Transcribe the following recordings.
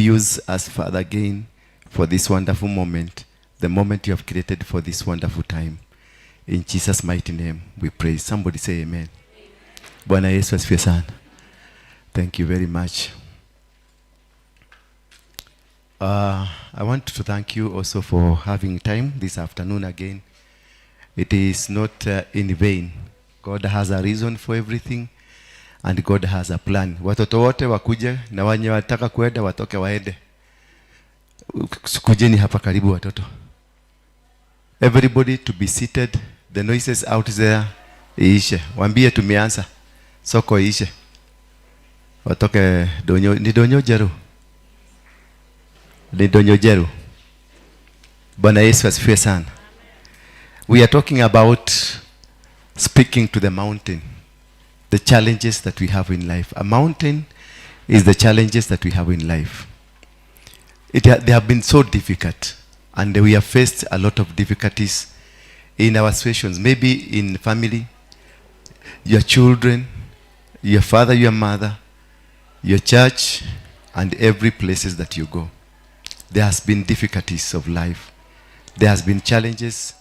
you use us, Father, again for this wonderful moment, the moment you have created for this wonderful time. In Jesus' mighty name we pray. Somebody say amen. Bwana Yesu asifiwe sana. Thank you very much. I want to thank you also for having time this afternoon again. It is not in vain. God has a reason for everything and God has a plan. Watoto wote wakuje na wenye wataka kuenda watoke waende. Kujeni hapa karibu watoto. Everybody to be seated. The noises out there iishe. Waambie tumeanza. Soko iishe. Watoke donyo, ni donyo jeru. Ni donyo jeru. Bwana Yesu asifiwe sana. We are talking about speaking to the mountain, the challenges that we have in life. A mountain is the challenges that we have in life. They have been so difficult, and we have faced a lot of difficulties in our situations, maybe in family, your children, your father, your mother, your church, and every places that you go. There has been difficulties of life. There has been challenges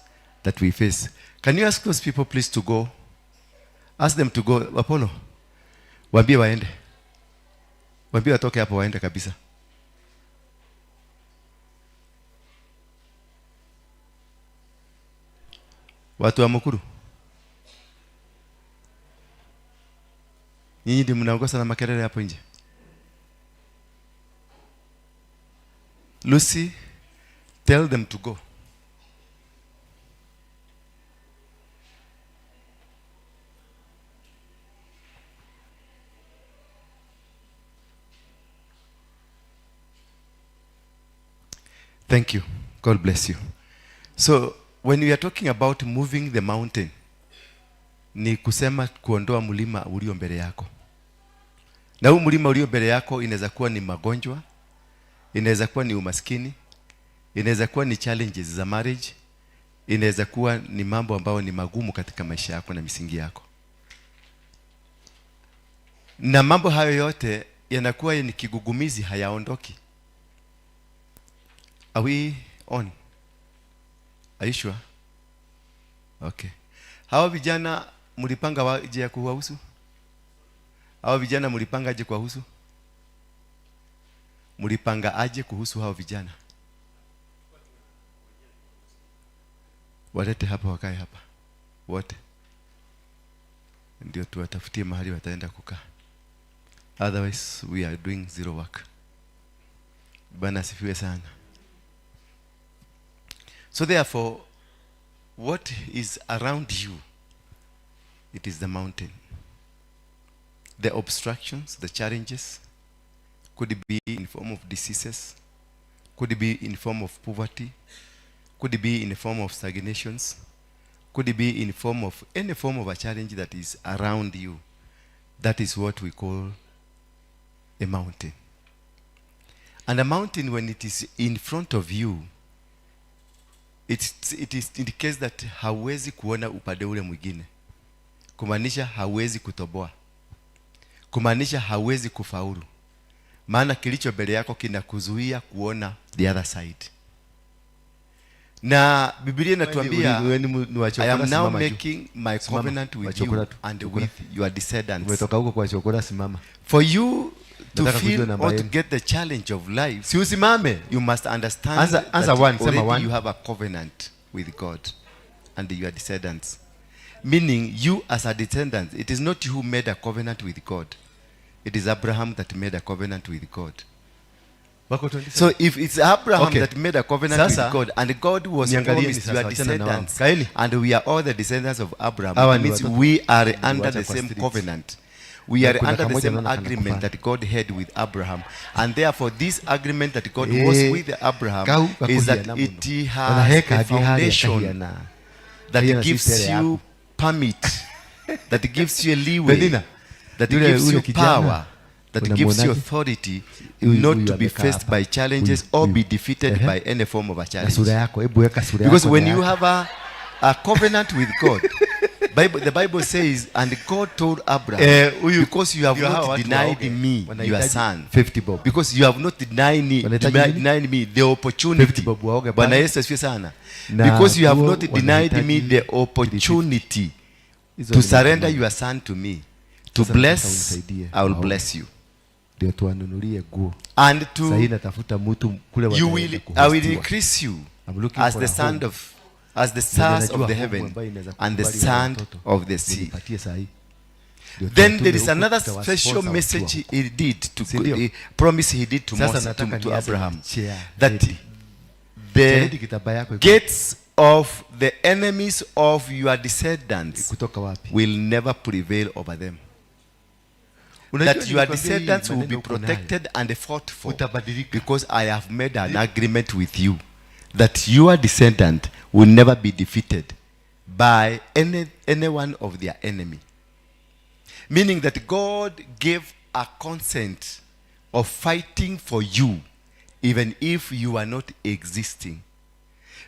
that we face. Can you ask those people please to go? Ask them to go. Apollo, waambie waende. Waambie watoke hapo waende kabisa. Watu wa Mukuru, nyinyi ndio mnaongoza na makelele hapo nje. Lucy, tell them to go. Thank you. God bless you. So, when we are talking about moving the mountain, ni kusema kuondoa mlima ulio mbele yako. Na huu mlima ulio mbele yako inaweza kuwa ni magonjwa, inaweza kuwa ni umaskini, inaweza kuwa ni challenges za marriage, inaweza kuwa ni mambo ambayo ni magumu katika maisha yako na misingi yako. Na mambo hayo yote yanakuwa ni kigugumizi, hayaondoki. Are we on? Are you sure? Okay. Hawa vijana mlipanga waje ya kuwahusu? Hawa vijana mlipanga aje kuwahusu? Mlipanga aje kuhusu hawa vijana? Walete hapa wakae hapa wote, ndio tuwatafutie mahali wataenda kukaa. Otherwise we are doing zero work. Bwana asifiwe sana. So therefore, what is around you, it is the mountain. The obstructions, the challenges, could be in form of diseases, could be in form of poverty, could be in form of stagnations, could be in form of any form of a challenge that is around you. That is what we call a mountain. And a mountain, when it is in front of you, it is indicates that hauwezi kuona upande ule mwingine. Kumaanisha hauwezi kutoboa. Kumaanisha hauwezi kufaulu. Maana kilicho mbele yako kinakuzuia kuona the other side. Na Biblia inatuambia, I am now making my covenant with you and with your descendants. Umetoka huko kwa chokora, simama. For you to Nataka kujua feel namba or to yenu. get the challenge of life, Si usimame. you must understand Answer that one, sema already one. you have a covenant with God and your descendants. Meaning you as a descendant, it is not you who made a covenant with God. It is Abraham that made a covenant with God. Wako 27. So if it's Abraham Okay. that made a covenant Sasa, with God, and God was niangalieni promised sasa, your wachana na wao. descendants, Kaeni. and we are all the descendants of Abraham, Hawa it ni means watoto. we are under Niliwacha the kwa same streets. covenant. We Na are kuna under the kamoja same naona agreement kanakufana. that God had with Abraham. And therefore, this agreement that God Eh, was with Abraham kau is that gakuhiana it muno. has Ona he a kandi haria foundation kahiana. that Kahiana gives sister you yaku. permit, that gives you a leeway, Penina, that yule- gives yule you kijana, power, that gives you unamuonaje? authority Huyu- not huyu to be amekaa faced hapa. by challenges Huyu, or huyu. be defeated Ehe. by any form of a Na challenge. sura yako, hebu weka sura Because yako when na you yako. have a covenant with God, The Bible says, and God told Abraham, Eh, huyu because you have ndio hawa not watu denied waoge. me your Wanahitaji son, 50 bob. Because you have not denied me, Wanahitaji nini? denied me the opportunity. 50 bob waoge Bwana pale. Yesu asifiwe sana. Na Because you have nguo not denied me wanahitaji the opportunity Hizo to ni surrender mambo. Your son to me, to Sasa nataka bless, unisaidie I will waoge. Bless you. Ndio tuwanunulie nguo. And to Sahii natafuta mtu kule you wanaenda will I will kuhostiwa. increase you I'm looking as for the a sand home. of as the stars Mwenye of the najua home heaven ambayo inaweza and the kukubali wale sand watoto. of the sea. Unipatie sahi. Ndio Then tuwatume there is huku, another tutawasponsor special wakiwa message huko. he did to Si ndio? he promise he did to Sasa Moses, nataka to nianze na Abraham, chair that lady. the Chair lady, kitambaa yako iko gates of the enemies of your descendants kutoka wapi? Will never prevail over them. Unajua That your nilikwambia hii descendants will be maneno uko nayo. Protected and fought for. Utabadilika. Because I have made an agreement with you that your descendant will never be defeated by any one of their enemy. Meaning that God gave a consent of fighting for you, even if you are not existing.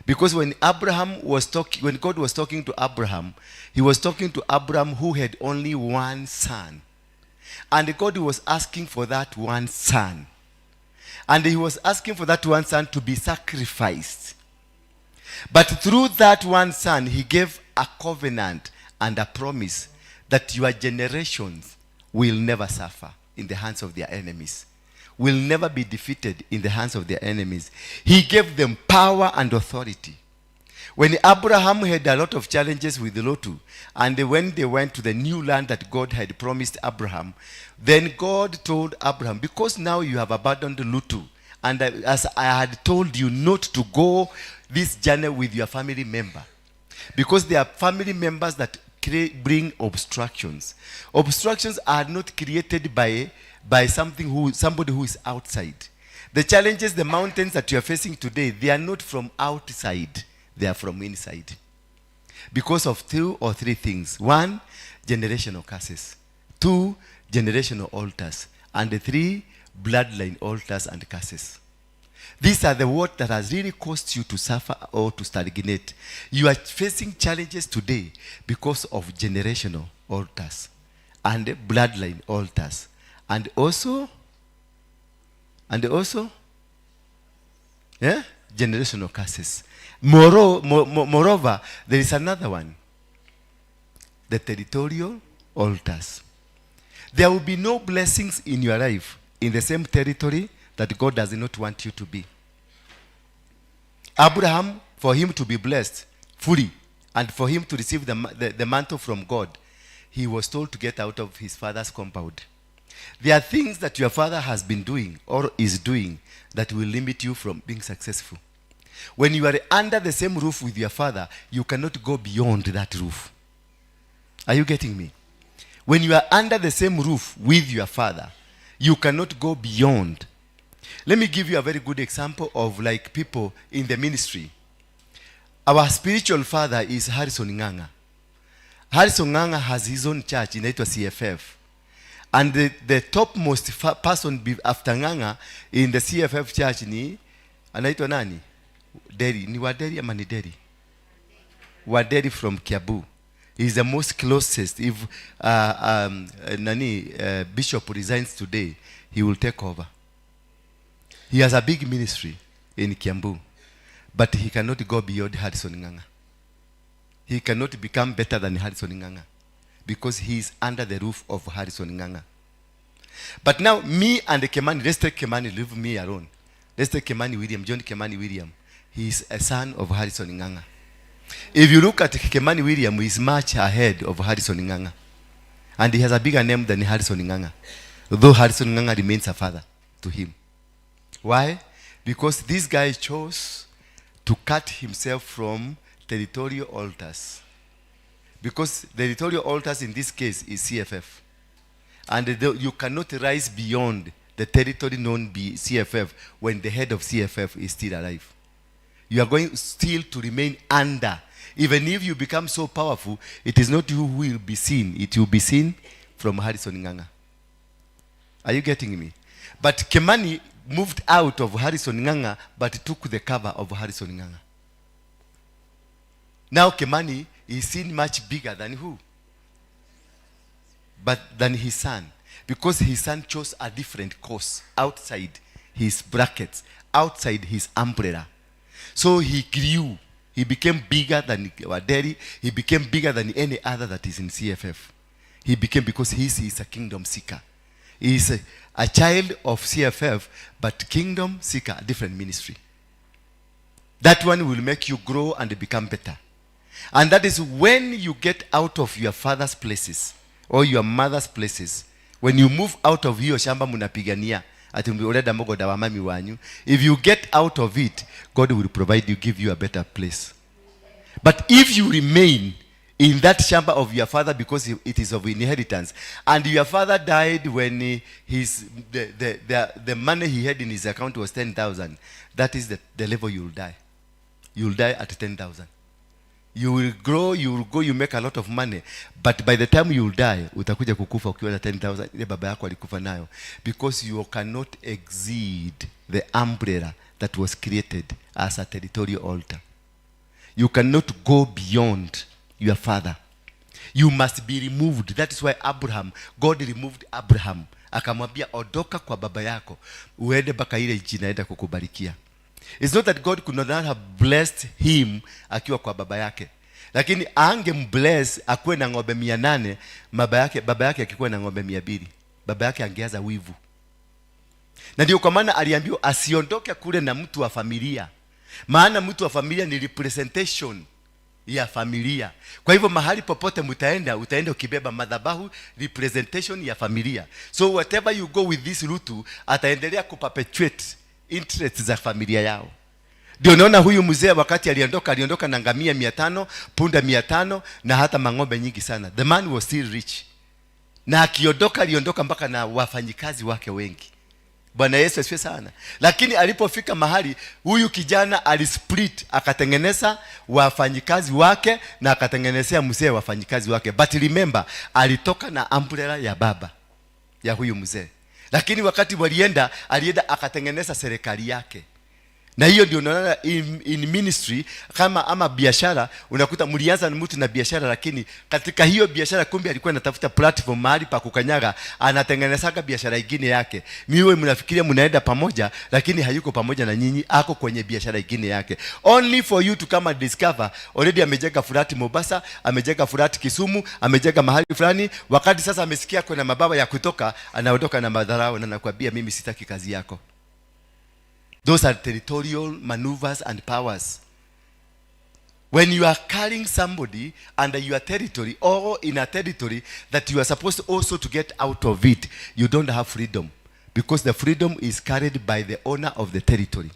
Because when Abraham was talking, when God was talking to Abraham, he was talking to Abraham who had only one son. And God was asking for that one son. And he was asking for that one son to be sacrificed. But through that one son, he gave a covenant and a promise that your generations will never suffer in the hands of their enemies, will never be defeated in the hands of their enemies. He gave them power and authority. When Abraham had a lot of challenges with Lotu, and when they went to the new land that God had promised Abraham, then God told Abraham, "Because now you have abandoned Lutu, and as I had told you not to go this journey with your family member," because there are family members that bring obstructions. Obstructions are not created by somebody who is outside. The challenges, the mountains that you are facing today, they are not from outside, they are from inside. Because of two or three things. One, generational curses. Two, generational altars. And three, bloodline altars and curses. These are the what that has really caused you to suffer or to stagnate. You are facing challenges today because of generational altars and bloodline altars. And also, yeah, generational curses. Moreover, there is another one: the territorial altars. There will be no blessings in your life in the same territory that God does not want you to be. Abraham, for him to be blessed fully and for him to receive the mantle from God, he was told to get out of his father's compound. There are things that your father has been doing or is doing that will limit you from being successful. When you are under the same roof with your father, you cannot go beyond that roof. Are you getting me? When you are under the same roof with your father, you cannot go beyond. Let me give you a very good example of like people in the ministry. Our spiritual father is Harrison Nganga. Harrison Nganga has his own church inaitwa CFF. And the topmost person after Nganga in the CFF church ni anaitwa nani? Deri. Ni Waderi ama ni Deri? Waderi from Kiambu. He is the most closest. If nani bishop resigns today, he will take over. He has a big ministry in Kiambu, but he cannot go beyond Harrison Nganga. He cannot become better than Harrison Nganga because he is under the roof of Harrison Nganga. But now, me and Kimani, let's take Kimani, leave me alone. Let's take Kimani William, John Kimani William. He is a son of Harrison Nganga. If you look at Kimani William, he is much ahead of Harrison Nganga. And he has a bigger name than Harrison Nganga, though Harrison Nganga remains a father to him. Why? Because this guy chose to cut himself from territorial altars. Because territorial altars in this case is CFF. And you cannot rise beyond the territory known be CFF when the head of CFF is still alive. You are going still to remain under. Even if you become so powerful, it is not you who will be seen. It will be seen from Harrison Nganga. Are you getting me? But Kimani moved out of Harrison Nganga but took the cover of Harrison Nganga. Now Kimani is seen much bigger than who? But than his son, because his son chose a different course outside his brackets, outside his umbrella. So he grew. He became bigger than Waderi. He became bigger than any other that is in CFF. He became, because he is a kingdom seeker. He is a child of CFF, but kingdom seeker, a different ministry. That one will make you grow and become better. And that is when you get out of your father's places or your mother's places. When you move out of hiyo shamba mnapigania ati urenda mũgũnda wa mami wanyu. If you get out of it, God will provide you, give you a better place. But if you remain in that shamba of your father, because it is of inheritance, and your father died when he, his the money he had in his account was 10,000, that is the level you will die. You will die at 10,000. You will grow, you will go, you make a lot of money, but by the time you will die, utakuja kukufa ukiwa na 10,000 ile baba yako alikufa nayo, because you cannot exceed the umbrella that was created as a territorial altar. You cannot go beyond your father. You must be removed. That is why Abraham, God removed Abraham, akamwambia, "Ondoka kwa baba yako uende mpaka ile nchi naenda kukubarikia." It's not that God could not have blessed him akiwa kwa baba yake, lakini angembless akuwe na ng'ombe 800, baba yake akikuwa na ng'ombe 200, baba yake angeanza wivu. Na ndio kwa maana aliambiwa asiondoke kule na mtu wa familia, maana mtu wa familia ni representation ya familia. Kwa hivyo mahali popote mtaenda, utaenda ukibeba madhabahu, representation ya familia. So whatever you go with this Rutu, ataendelea kuperpetuate interests za familia yao. Ndio naona huyu mzee wakati aliondoka, aliondoka na ngamia 500, punda 500 na hata mang'ombe nyingi sana. The man was still rich. Na akiondoka, aliondoka mpaka na wafanyikazi wake wengi. Bwana Yesu asifiwe sana. Lakini alipofika mahali, huyu kijana alisplit, akatengeneza wafanyikazi wake na akatengenezea mzee wafanyikazi wake. But remember, alitoka na umbrella ya baba ya huyu mzee, lakini wakati walienda, alienda akatengeneza serikali yake. Na hiyo ndio unaona in ministry kama ama biashara, unakuta mlianza na mtu na biashara, lakini katika hiyo biashara kumbe alikuwa anatafuta platform mahali pa kukanyaga, anatengenezaga biashara ingine yake. Miwe mnafikiria mnaenda pamoja, lakini hayuko pamoja na nyinyi, ako kwenye biashara ingine yake, only for you to come and discover already amejenga flat Mombasa, amejenga flat Kisumu, amejenga mahali fulani. Wakati sasa amesikia kuna mabawa ya kutoka, anaondoka na madharau na anakuambia, "Mimi sitaki kazi yako." Those are territorial maneuvers and powers. When you are carrying somebody under your territory or in a territory that you are supposed also to get out of it, you don't have freedom, because the freedom is carried by the owner of the territory.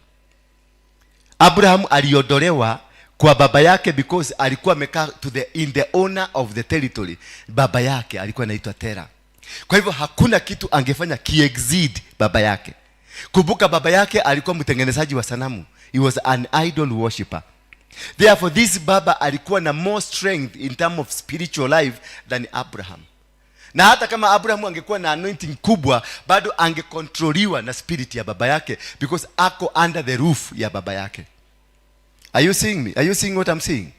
Abraham aliondolewa kwa baba yake because alikuwa amekaa to the, in the owner of the territory. Baba yake alikuwa anaitwa Tera. Kwa hivyo hakuna kitu angefanya kiexceed baba yake. Kumbuka baba yake alikuwa mtengenezaji wa sanamu. He was an idol worshipper. Therefore this baba alikuwa na more strength in term of spiritual life than Abraham. Na hata kama Abraham angekuwa na anointing kubwa, bado angekontroliwa na spirit ya baba yake, because ako under the roof ya baba yake. Are you seeing me? Are you seeing what I'm seeing?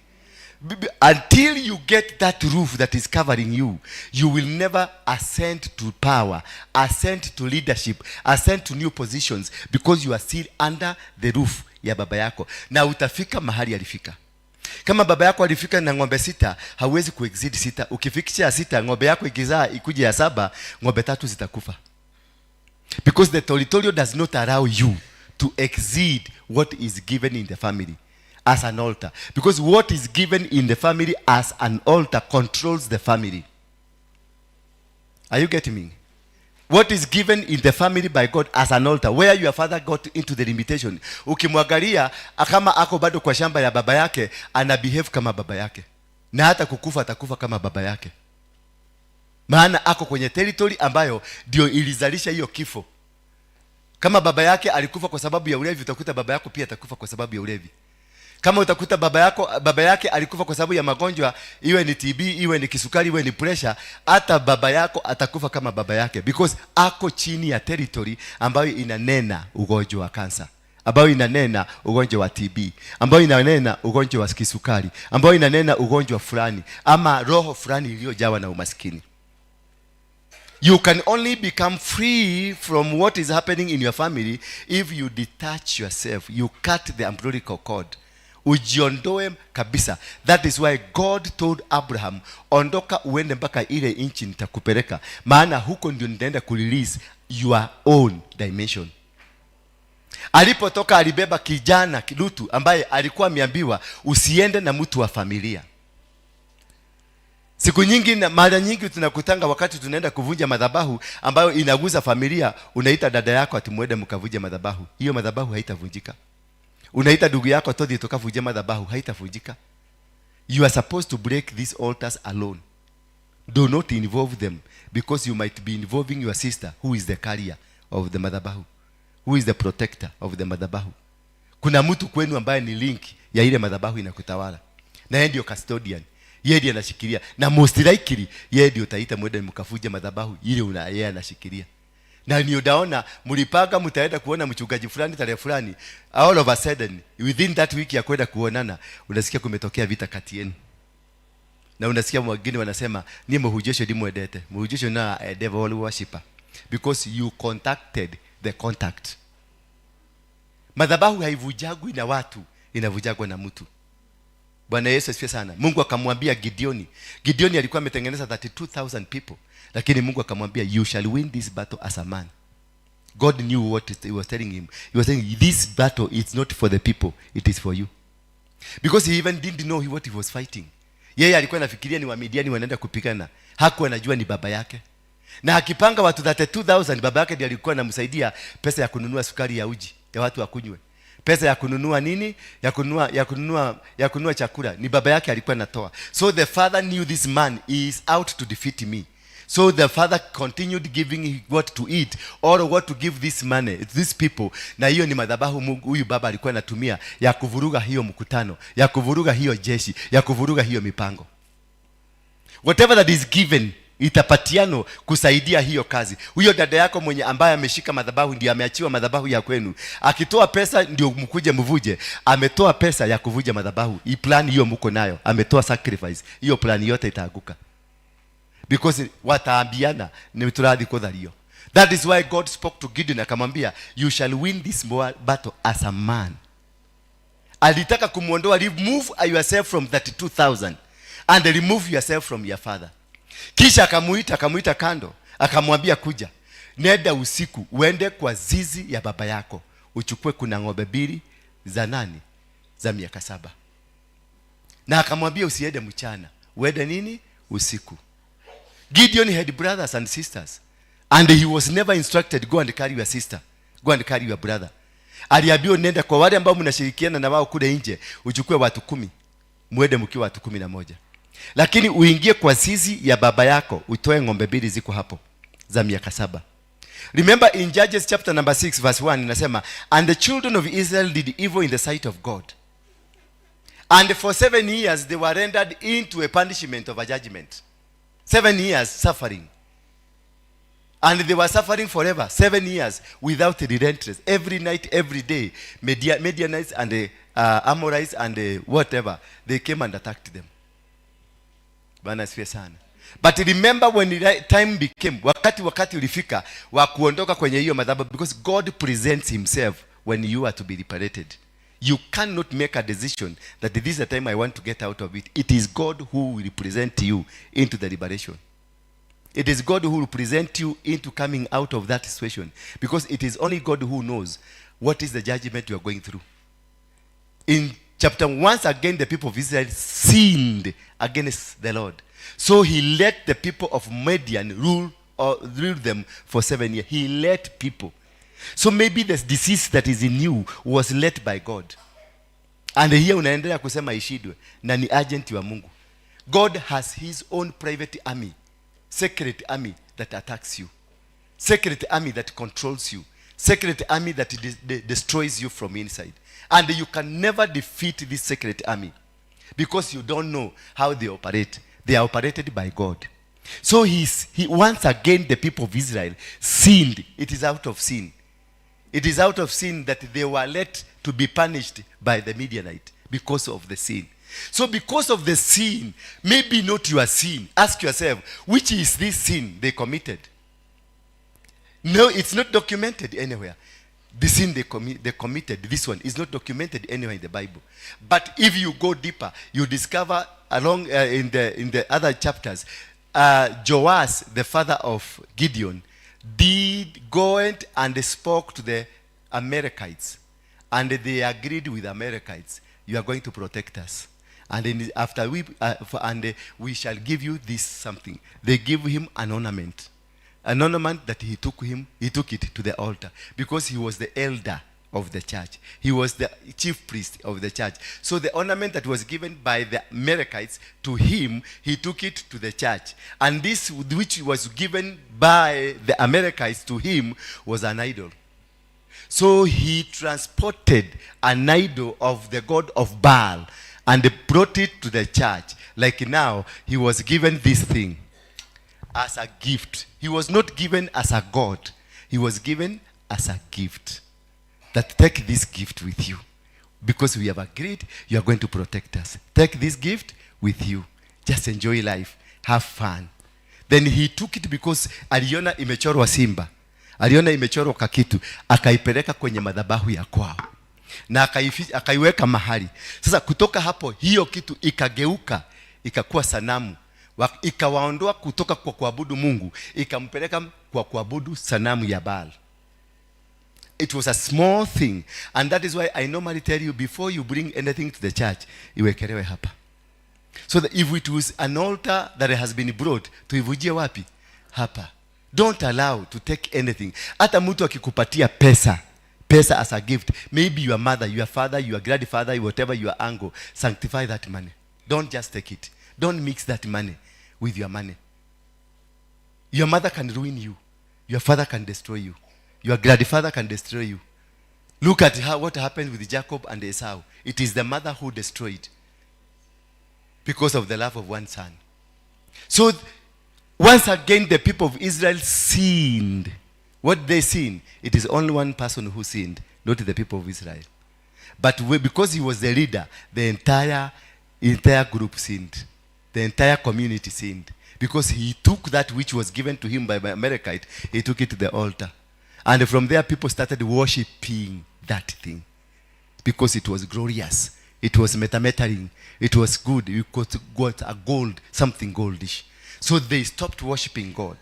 Until you get that roof that is covering you, you will never ascend to power, ascend to leadership, ascend to new positions, because you are still under the roof ya baba yako. Na utafika mahali alifika. Kama baba yako alifika na ng'ombe sita, hauwezi kuexceed sita. Ukifikisha ya sita, ng'ombe yako ikizaa ikuje ya saba, ng'ombe tatu zitakufa, because the territorial does not allow you to exceed what is given in the family as an altar, because what is given in the family as an altar controls the family. Are you getting me? What is given in the family by God as an altar, where your father got into the limitation, ukimwangalia kama ako bado kwa shamba ya baba yake, ana behave kama baba yake, na hata kukufa atakufa kama baba yake, maana ako kwenye territory ambayo ndio ilizalisha hiyo kifo. Kama baba yake alikufa kwa sababu ya ulevi, utakuta baba yako pia atakufa kwa sababu ya ulevi. Kama utakuta baba yake alikufa kwa sababu ya magonjwa, iwe ni TB, iwe ni kisukari, iwe ni pressure, hata baba yako atakufa kama baba yake, because ako chini ya territory ambayo inanena ugonjwa wa kansa. Ambayo inanena ugonjwa wa TB, ambayo inanena ugonjwa wa kisukari, ambayo inanena ugonjwa fulani ama roho fulani iliyojawa na umaskini. You can only become free from what is happening in your family if you detach yourself. You cut the umbilical cord. Ujiondoe kabisa. That is why God told Abraham, "Ondoka uende mpaka ile nchi nitakupeleka, maana huko ndio nitaenda kurelease your own dimension." Alipotoka alibeba kijana Lutu ambaye alikuwa ameambiwa usiende na mtu wa familia. Siku nyingi na mara nyingi tunakutanga wakati tunaenda kuvunja madhabahu ambayo inaguza familia, unaita dada yako ati muende mkavunje madhabahu. Hiyo madhabahu haitavunjika. Unaita ndugu yako, "Todhi tukavunje madhabahu," haitavunjika. You are supposed to break these altars alone. Do not involve them, because you might be involving your sister, who is the carrier of the madhabahu, who is the protector of the madhabahu. Kuna mtu kwenu ambaye ni link ya ile madhabahu inakutawala, na yeye ndio custodian, yeye ndiye anashikilia, na most likely yeye ndio utaita mwende mkavunje madhabahu ile una yeye anashikilia. Na ndio utaona mlipanga mtaenda kuona mchungaji fulani tarehe fulani, all of a sudden within that week ya kwenda kuonana unasikia kumetokea vita kati yenu, na unasikia wengine wanasema ni muhunjia ndimwendete, muhunjia na a devil worshipper, because you contacted the contact. Madhabahu haivujagwi na watu, inavujagwa na mtu. Bwana Yesu asifiwe sana. Mungu akamwambia Gideoni. Gideoni alikuwa ametengeneza 32,000 people, lakini Mungu akamwambia, "You shall win this battle as a man." God knew what he was telling him. He was saying this battle is not for the people, it is for you, because he even didn't know what he was fighting. Yeye alikuwa anafikiria ni Wamidiani wanaenda kupigana, hakuwa anajua ni baba yake. Na akipanga watu 32,000, baba yake ndiye alikuwa anamsaidia pesa ya kununua sukari ya uji ya watu wakunywe, pesa ya kununua nini, ya kununua chakula, ni baba yake alikuwa anatoa. So the father knew this man is out to defeat me. So the father continued giving what to eat or what to give this money these people. Na hiyo ni madhabahu Mungu huyu baba alikuwa anatumia ya kuvuruga hiyo mkutano, ya kuvuruga hiyo jeshi, ya kuvuruga hiyo mipango. Whatever that is given itapatiano kusaidia hiyo kazi. Huyo dada yako mwenye ambaye ameshika madhabahu, ndio ameachiwa madhabahu ya kwenu, akitoa pesa ndio mkuje mvuje, ametoa pesa ya kuvuja madhabahu. Hii plan hiyo mko nayo, ametoa sacrifice, hiyo plan yote itaanguka, because wataambiana ni turathi kuthario. That is why God spoke to Gideon, akamwambia, "You shall win this battle as a man." Alitaka kumwondoa, remove yourself from 32,000 and remove yourself from your father. Kisha akamuita kando, akamwambia, "Kuja, nenda usiku, uende kwa zizi ya baba yako, uchukue kuna ng'ombe mbili za nani, za miaka 7." Na akamwambia usiende mchana, uende nini, usiku. Gideon had brothers and sisters, and he was never instructed, "Go and carry your sister, go and carry your brother." Aliambiwa, "Nenda kwa wale ambao mnashirikiana na wao kule nje, uchukue watu 10, mwende mkiwa watu 11, lakini uingie kwa zizi ya baba yako, utoe ng'ombe mbili ziko hapo za miaka 7." Remember, in Judges chapter number 6 verse 1 inasema, "And the children of Israel did evil in the sight of God, and for 7 years they were rendered into a punishment of a judgment." 7 years suffering, and they were suffering forever, 7 years without relentless, every night, every day. Midianites and the Amorites and the whatever, they came and attacked them. Bwana asifiwe sana. But remember, when the time became, wakati ulifika wa kuondoka kwenye hiyo madhabahu, because God presents himself when you are to be liberated. You cannot make a decision that this is the time I want to get out of it. It is God who will present you into the liberation. It is God who will present you into coming out of that situation, because it is only God who knows what is the judgment you are going through. In chapter, once again the people of Israel sinned against the Lord, so he let the people of Midian rule or rule them for 7 years. He let people. So maybe the disease that is in you was let by God, and here unaendelea kusema ishindwe, na ni agent wa Mungu. God has his own private army, secret army that attacks you, secret army that controls you, secret army that destroys you from inside. And you can never defeat this secret army because you don't know how they operate. They are operated by God. So he once again the people of Israel sinned. It is out of sin. It is out of sin that they were let to be punished by the Midianite because of the sin. So because of the sin, maybe not your sin, ask yourself, which is this sin they committed? No, it's not documented anywhere. The sin they committed, this one, is not documented anywhere in the Bible. But if you go deeper, you discover along in the other chapters, Joash, the father of Gideon, did go and spoke to the Amalekites, and they agreed with the Amalekites, "You are going to protect us. And then after we, for, and we shall give you this something." They give him an ornament. An ornament that he took it to the altar because he was the elder of the church. He was the chief priest of the church. So the ornament that was given by the Amalekites to him, he took it to the church. And this which was given by the Amalekites to him was an idol. So he transported an idol of the god of Baal and brought it to the church. Like now, he was given this thing as a gift. He was not given as a god. He was given as a gift. That take this gift with you. Because we have agreed you are going to protect us. Take this gift with you. Just enjoy life. Have fun. Then he took it because aliona imechorwa simba. Aliona imechorwa kakitu. Akaipeleka kwenye madhabahu ya kwao. Na akaiweka mahali. Sasa kutoka hapo hiyo kitu ikageuka ikakuwa sanamu. Ikawaondoa kutoka kwa kuabudu Mungu, ikampeleka kwa kuabudu sanamu ya Baal. It was a small thing, and that is why I normally tell you, before you bring anything to the church, iwekelewe hapa, so that if it was an altar that has been brought, tuivujie wapi? Hapa. Don't allow to take anything. Hata mtu akikupatia pesa, pesa as a gift, maybe your mother, your father, your grandfather, whatever, your uncle, sanctify that money. Don't just take it. Don't mix that money with your money. Your mother can ruin you. Your father can destroy you. Your grandfather can destroy you. Look at what happened with Jacob and Esau. It is the mother who destroyed because of the love of one son. So once again, the people of Israel sinned. What they sinned? It is only one person who sinned, not the people of Israel. But because he was the leader, the entire group sinned. The entire community sinned. Because he took that which was given to him by the Amalekite, he took it to the altar. And from there, people started worshiping that thing. Because it was glorious. It was metametering. It was good. You got a gold, something goldish. So they stopped worshiping God.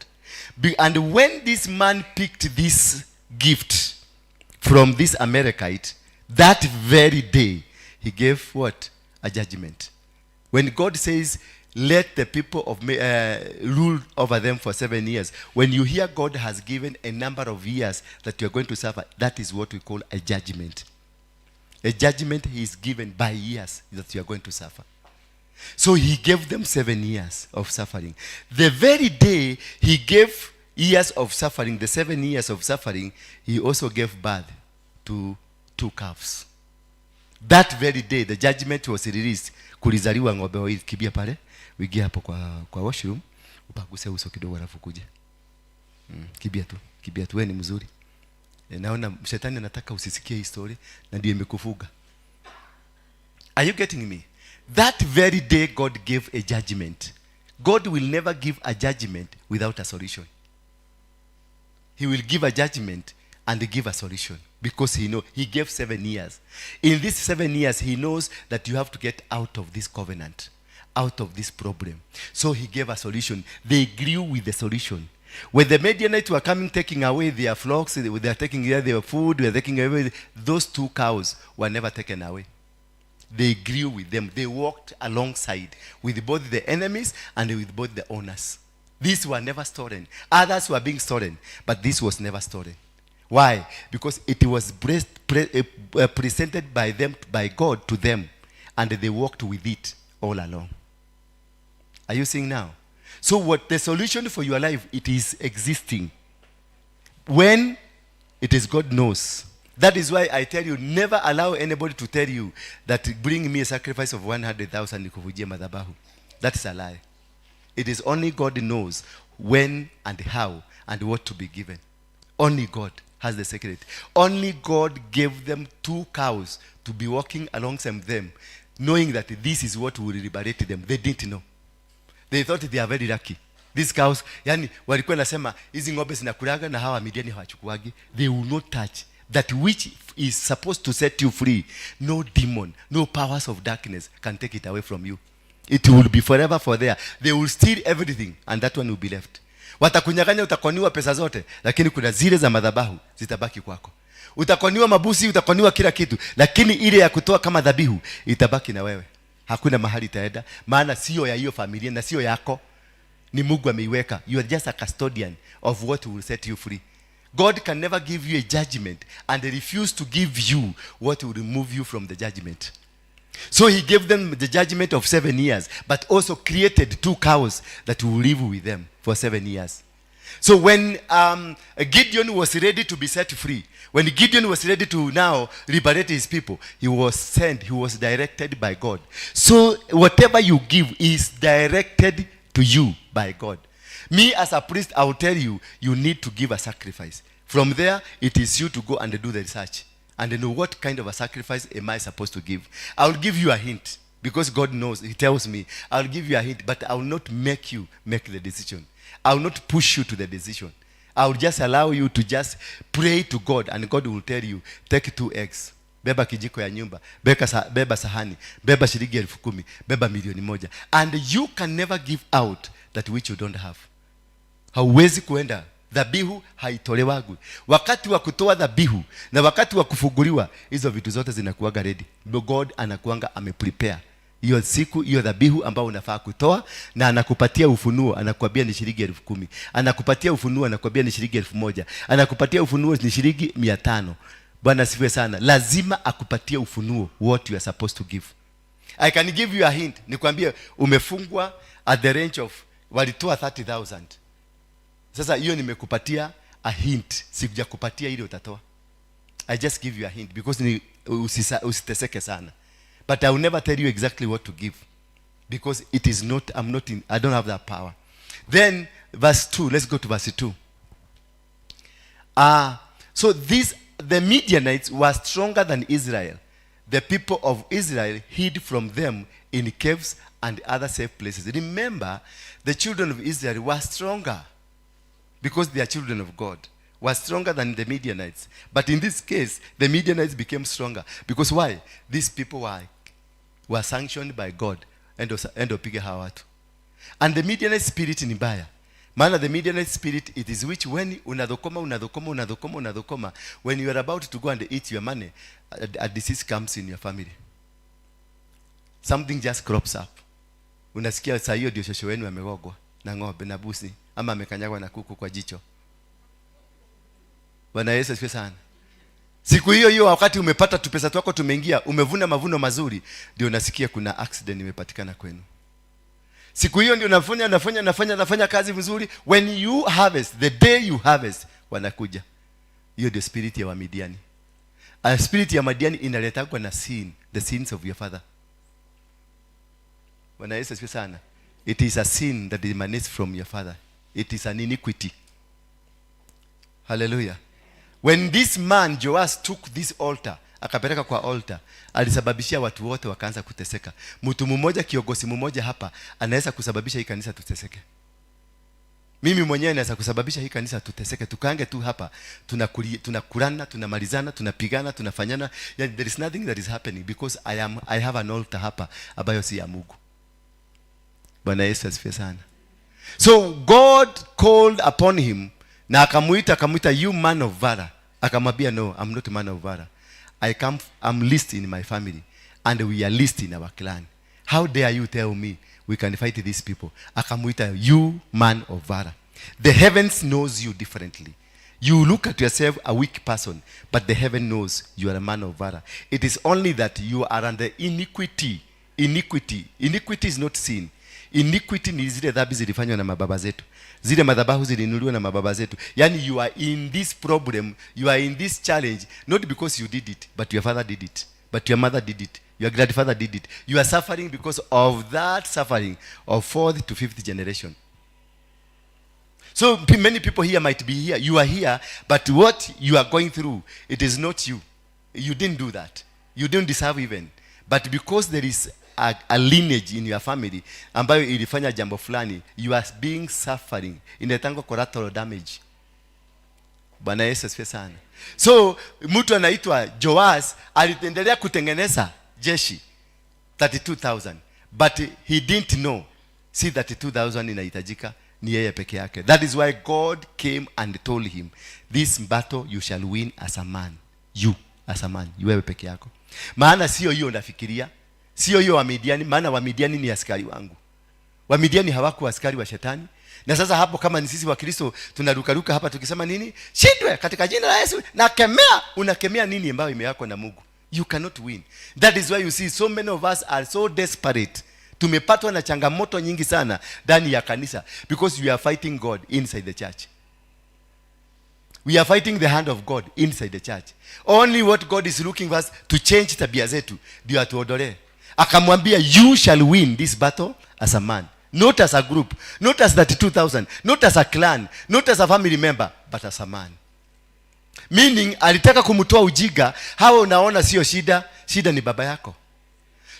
And when this man picked this gift from this Amalekite, that very day, he gave what? A judgment. When God says, "Let the people of rule over them for 7 years," when you hear God has given a number of years that you are going to suffer, that is what we call a judgment. A judgment is given by years that you are going to suffer. So he gave them 7 years of suffering. The very day he gave years of suffering, the 7 years of suffering, he also gave birth to two calves. That very day the judgment was released. Kulizaliwa ng'ombe wawili. Kimbia pale, uingie hapo kwa washroom, upaguse uso kidogo alafu kuja. Kimbia tu, kimbia tu, wewe ni mzuri. E, naona shetani anataka usisikie hii story na ndio imekufuga. Are you getting me? That very day God gave a judgment. God will never give a judgment without a solution. He will give a judgment and give a solution because he know he gave 7 years. In these 7 years, he knows that you have to get out of this covenant, out of this problem. So he gave a solution. They grew with the solution. When the Midianites were coming, taking away their flocks, they were taking away their food, they were taking away, those two cows were never taken away. They grew with them. They walked alongside with both the enemies and with both the owners. These were never stolen. Others were being stolen, but this was never stolen. Why? Because it was presented by them, by God to them, and they walked with it all along. Are you seeing now? So what the solution for your life, it is existing. When it is, God knows. That is why I tell you, never allow anybody to tell you that bring me a sacrifice of 100,000 nikuvujie madhabahu. That is a lie. It is only God knows when and how and what to be given. Only God. has the secret. Only God gave them two cows to be walking alongside them, knowing that this is what will liberate them. They didn't know. They thought they are very lucky, these cows. Yani walikuwa nasema hizi ng'ombe zinakulaga na hawa Midiani hawachukuagi. They will not touch that which is supposed to set you free. No demon, no powers of darkness can take it away from you. It will be forever for there. They will steal everything and that one will be left. Watakunyang'anya, utakoniwa pesa zote, lakini kuna zile za madhabahu zitabaki kwako. Utakoniwa mabuzi, utakoniwa kila kitu, lakini ile ya kutoa kama dhabihu itabaki na wewe. Hakuna mahali itaenda, maana sio ya hiyo familia na sio yako, ni Mungu ameiweka. You are just a custodian of what will set you free. God can never give you a judgment and refuse to give you what will remove you from the judgment. So he gave them the judgment of 7 years, but also created two cows that will live with them for 7 years. So when Gideon was ready to be set free, when Gideon was ready to now liberate his people, he was sent, he was directed by God. So whatever you give is directed to you by God. Me as a priest, I will tell you, you need to give a sacrifice. From there, it is you to go and do the research and know what kind of a sacrifice am I supposed to give. I will give you a hint because God knows. He tells me, I will give you a hint, but I will not make you make the decision. I will not push you to the decision. I will just allow you to just pray to God, and God will tell you, take two eggs, beba kijiko ya nyumba, beba sahani, beba shilingi 10,000, beba milioni 1. And you can never give out that which you don't have. Hauwezi kuenda, dhabihu haitolewagwi. Wakati wa kutoa dhabihu na wakati wa kufunguliwa, hizo vitu zote zinakuwaga ready. God anakuanga ameprepare hiyo siku, hiyo dhabihu ambayo unafaa kutoa, na anakupatia ufunuo, anakuambia ni shilingi 10,000. Anakupatia ufunuo, anakuambia ni shilingi 1,000. Anakupatia ufunuo ni shilingi 500. Bwana asifiwe sana. Lazima akupatie ufunuo what you are supposed to give. I can give you a hint, nikwambie umefungwa at the range of walitoa 30,000. Sasa hiyo nimekupatia a hint, sikujakupatia ile utatoa. I just give you a hint because ni usiteseke sana, but I will never tell you exactly what to give because it is not I'm not in, I don't have that power. Then verse 2, let's go to verse 2. So these, the Midianites, were stronger than Israel. The people of Israel hid from them in caves and other safe places. Remember, the children of Israel were stronger because they are children of God, were stronger than the Midianites. But in this case, the Midianites became stronger. Because why? These people were sanctioned by God. Endo piga hawa watu. And the Midianite spirit ni mbaya. Maana the Midianite spirit, it is which when unadhokoma, unadhokoma, unadhokoma, unadhokoma, when you are about to go and eat your money, a disease comes in your family. Something just crops up. Unasikia saa hiyo ndio shosho wenu amegongwa na ng'ombe na busi ama amekanyagwa na kuku kwa jicho. Bwana Yesu asifiwe sana. Siku hiyo hiyo wakati umepata tupesa twako tumeingia, umevuna mavuno mazuri, ndio unasikia kuna accident imepatikana kwenu. Siku hiyo ndio nafanya nafanya nafanya nafanya kazi vizuri. When you harvest, the day you harvest, wanakuja. Hiyo ndio spirit ya Wamidiani. A spirit ya Madiani inaletagwa na sin, the sins of your father. Bwana Yesu asifiwe sana. It is a sin that emanates from your father. It is an iniquity. Hallelujah. When this man Joash took this altar, akapeleka kwa altar, alisababishia watu wote wakaanza kuteseka. Mtu mmoja, kiongozi mmoja hapa anaweza kusababisha hii kanisa tuteseke. Mimi mwenyewe naweza kusababisha hii kanisa tuteseke, tukange tu hapa, tunakulana, tunamalizana, tunapigana, tunafanyana. Yani, there is nothing that is happening because I have an altar hapa ambayo si ya Mungu. Bwana Yesu asifiwe sana. So God called upon him na akamuita, akamuita, "You man of valor." Akamwambia, "No, I'm not a man of valor. I'm least in my family and we are least in our clan. How dare you tell me we can fight these people?" Akamuita, "You man of valor." The heavens knows you differently. You look at yourself a weak person, but the heaven knows you are a man of valor. It is only that you are under iniquity. Iniquity. Iniquity is not sin. Iniquity ni zile dhambi zilifanywa na mababa zetu, zile madhabahu ziliinuliwa na mababa zetu. Yani you are in this problem, you are in this challenge not because you did it, but your father did it, but your mother did it, your grandfather did it. You are suffering because of that suffering of fourth to fifth generation. So many people here might be here. You are here, but what you are going through, it is not you. You didn't do that. You didn't deserve even. But because there is a lineage in your family ambayo ilifanya jambo fulani, you are being suffering. Inaitangwa collateral damage. Bwana Yesu asifiwe sana. So mtu anaitwa Joas aliendelea kutengeneza jeshi 32,000, but he didn't know si 32,000 inahitajika, ni yeye peke yake. That is why God came and told him, "This battle you shall win as a man, you as a man, wewe peke yako." Maana sio hiyo unafikiria, sio hiyo Wamidiani, maana Wamidiani ni askari wangu. Wamidiani hawakuwa askari wa shetani. Na sasa hapo kama ni sisi wa Kristo tunarukaruka hapa tukisema nini? "Shindwe katika jina la Yesu." Nakemea, unakemea nini ambayo imewekwa na Mungu? You cannot win. That is why you see so many of us are so desperate. Tumepatwa na changamoto nyingi sana ndani ya kanisa because we are fighting God inside the church. We are fighting the hand of God inside the church. Only what God is looking for us to change tabia zetu ndio atuondolee. Akamwambia, "You shall win this battle as a man, not as a group, not as 32,000, not as a clan, not as a family member, but as a man." Meaning alitaka kumtoa ujinga. Hawa unaona sio shida, shida ni baba yako.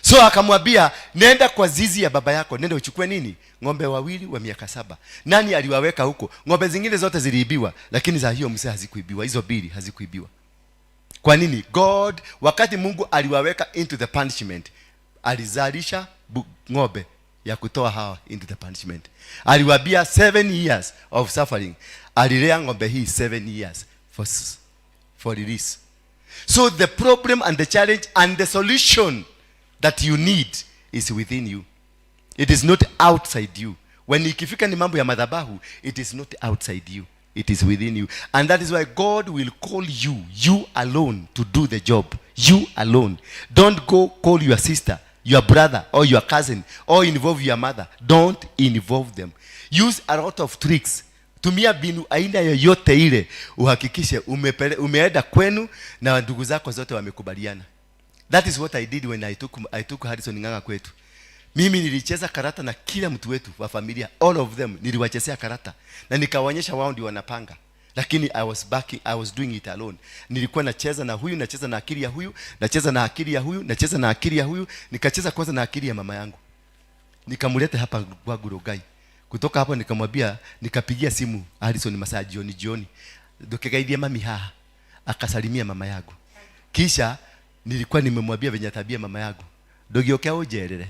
So akamwambia, "Nenda kwa zizi ya baba yako, nenda uchukue nini? Ng'ombe wawili wa miaka 7." Nani aliwaweka huko? Ng'ombe zingine zote ziliibiwa, lakini za hiyo mzee hazikuibiwa, hizo mbili hazikuibiwa. Kwa nini? God, wakati Mungu aliwaweka into the punishment, alizalisha ng'ombe ya kutoa hawa into the punishment. Aliwaambia 7 years of suffering. Alilea ng'ombe hii 7 years for release. So the problem and the challenge and the solution that you need is within you. It is not outside you. When ikifika ni mambo ya madhabahu, it is not outside you. It is within you. And that is why God will call you, you alone, to do the job. You alone. Don't go call your sister, your brother, or your cousin, or involve your mother. Don't involve them. Use a lot of tricks. Tumia mbinu aina yoyote ile uhakikishe umeenda kwenu na ndugu zako zote wamekubaliana. That is what I did when I took Harrison Ng'ang'a kwetu. Mimi nilicheza karata na kila mtu wetu wa familia, all of them niliwachezea karata na nikawaonyesha wao ndio wanapanga, lakini I was backing, I was doing it alone. Nilikuwa nacheza na huyu, nacheza na akili ya huyu, nacheza na akili ya huyu, nacheza na akili ya huyu. Nikacheza kwanza na akili ya mama yangu, nikamleta hapa kwa Rongai. Kutoka hapo nikamwambia, nikapigia simu Harrison masaa jioni jioni, "Ndukegeithie mami haha." Akasalimia mama yangu, kisha nilikuwa nimemwambia venye tabia mama yangu, "Ndũgĩũke ũnjerere."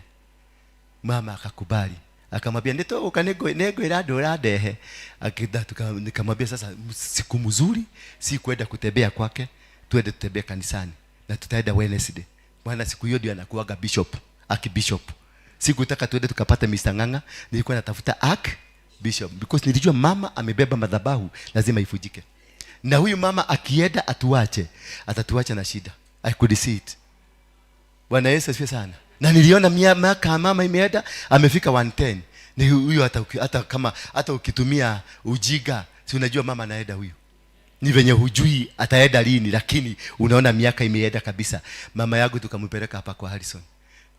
Mama akakubali, akamwambia, "Nĩtũgũka, nĩngwĩra andũ ũrandehe." Nikamwambia sasa siku mzuri si kwenda kutembea kwake, twende tutembee kanisani na tutaenda Wednesday, maana siku hiyo ndio anakuaga bishop, archbishop. Sikutaka tuende tukapate Mr. Ng'ang'a, nilikuwa natafuta archbishop because nilijua mama amebeba madhabahu, lazima ifujike, na huyu mama akienda atuache, atatuacha na shida. I could see it. Bwana Yesu asifiwe sana. Na niliona miaka ya mama imeenda, amefika 110. Ni huyu hata kama hata ukitumia ujiga, si unajua mama anaenda huyu. Ni venye hujui ataenda lini, lakini unaona miaka imeenda kabisa. Mama yangu tukampeleka hapa kwa Harrison.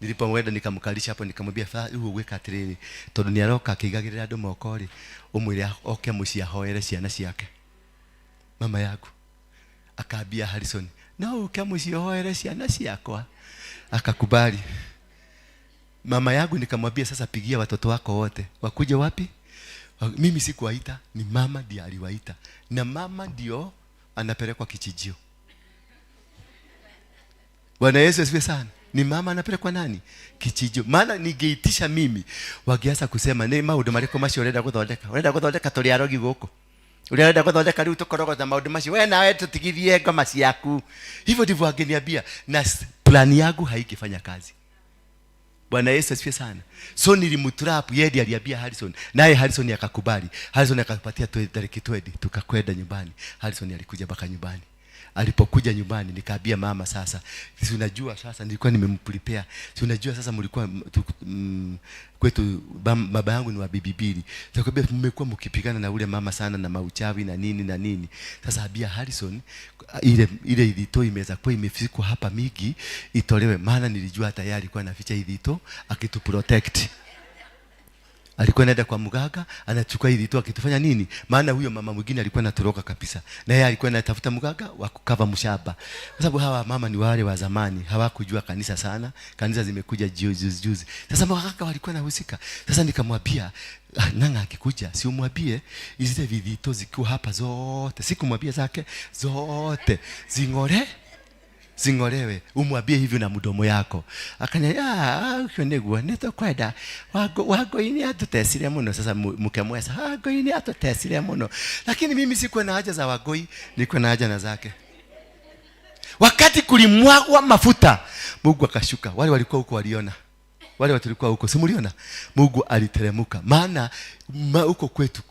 Nilipomwenda nikamkalisha hapo, nikamwambia, "Fa rĩu gwĩka atĩrĩrĩ, tondũ nĩ aroka akĩigagĩrĩra andũ moko rĩ, ũmwĩre oke mũciĩ ahoere ciana ciake." Mama yangu akaambia Harrison, "No uke mũciĩ ũhoere ciana ciakwa?" Akakubali. Mama yangu nikamwambia, "Sasa pigia watoto wako wote wakuje wapi?" Mimi sikuwaita, ni mama ndiye aliwaita, na mama ndio anapelekwa kichinjio. Bwana Yesu asifiwe sana. Ni mama anapelekwa nani? Kichinjio. Maana ningeitisha mimi, wangeanza kusema, "Nĩ maũndũ marĩkũ macio ũrenda gũthondeka? Ũrenda gũthondeka tũrĩ arogi gũkũ, ũrĩa ũrenda gũthondeka rĩu tũkorogota maũndũ macio, we nawe tũtigithie ngoma ciaku." Hivyo ndivyo wangeniambia na plani yangu haingefanya kazi. Bwana Yesu asifiwe sana. So nilimtrap yeye, ndiye aliambia Harrison, naye Harrison akakubali. Harrison akapatia tariki 20, tukakwenda nyumbani. Harrison alikuja mpaka nyumbani. Alipokuja nyumbani nikaambia mama, "Sasa si unajua sasa nilikuwa nimemprepare, si unajua sasa mlikuwa kwetu baba yangu ni wa bibi mbili. Nakwambia mmekuwa mkipigana na ule mama sana na mauchawi na nini na nini. Sasa ambia Harrison ile ile ithito imeweza kuwa imefikwa hapa mingi itolewe," maana nilijua tayari alikuwa anaficha ithito akituprotect. Alikuwa anaenda kwa mganga, anachukua ili tu akitufanya nini? Maana huyo mama mwingine alikuwa anatoroka kabisa. Na yeye alikuwa anatafuta mganga wa kukava mshaba. Kwa sababu hawa mama ni wale wa zamani, hawakujua kanisa sana. Kanisa zimekuja juzi juzi. Sasa mganga walikuwa anahusika. Sasa nikamwambia, "Ah, Ng'ang'a akikuja, si umwambie zile vidhito zikiwa hapa zote." Sikumwambia zake zote. Zing'ore zing'olewe, umwambie hivyo na mdomo yako. Akaniambia, "Ah, ucio niguo nitukwenda Wangũi nĩ atũtecire mũno." Sasa mkemwesa, "Wangũi nĩ atũtecire mũno," lakini mimi sikuwa na haja za Wangũi, nilikuwa na haja na zake. Wakati kulimwagwa mafuta, Mungu akashuka. Wale walikuwa huko waliona, wale watu walikuwa huko, si mliona? Mungu aliteremuka, maana huko kwetu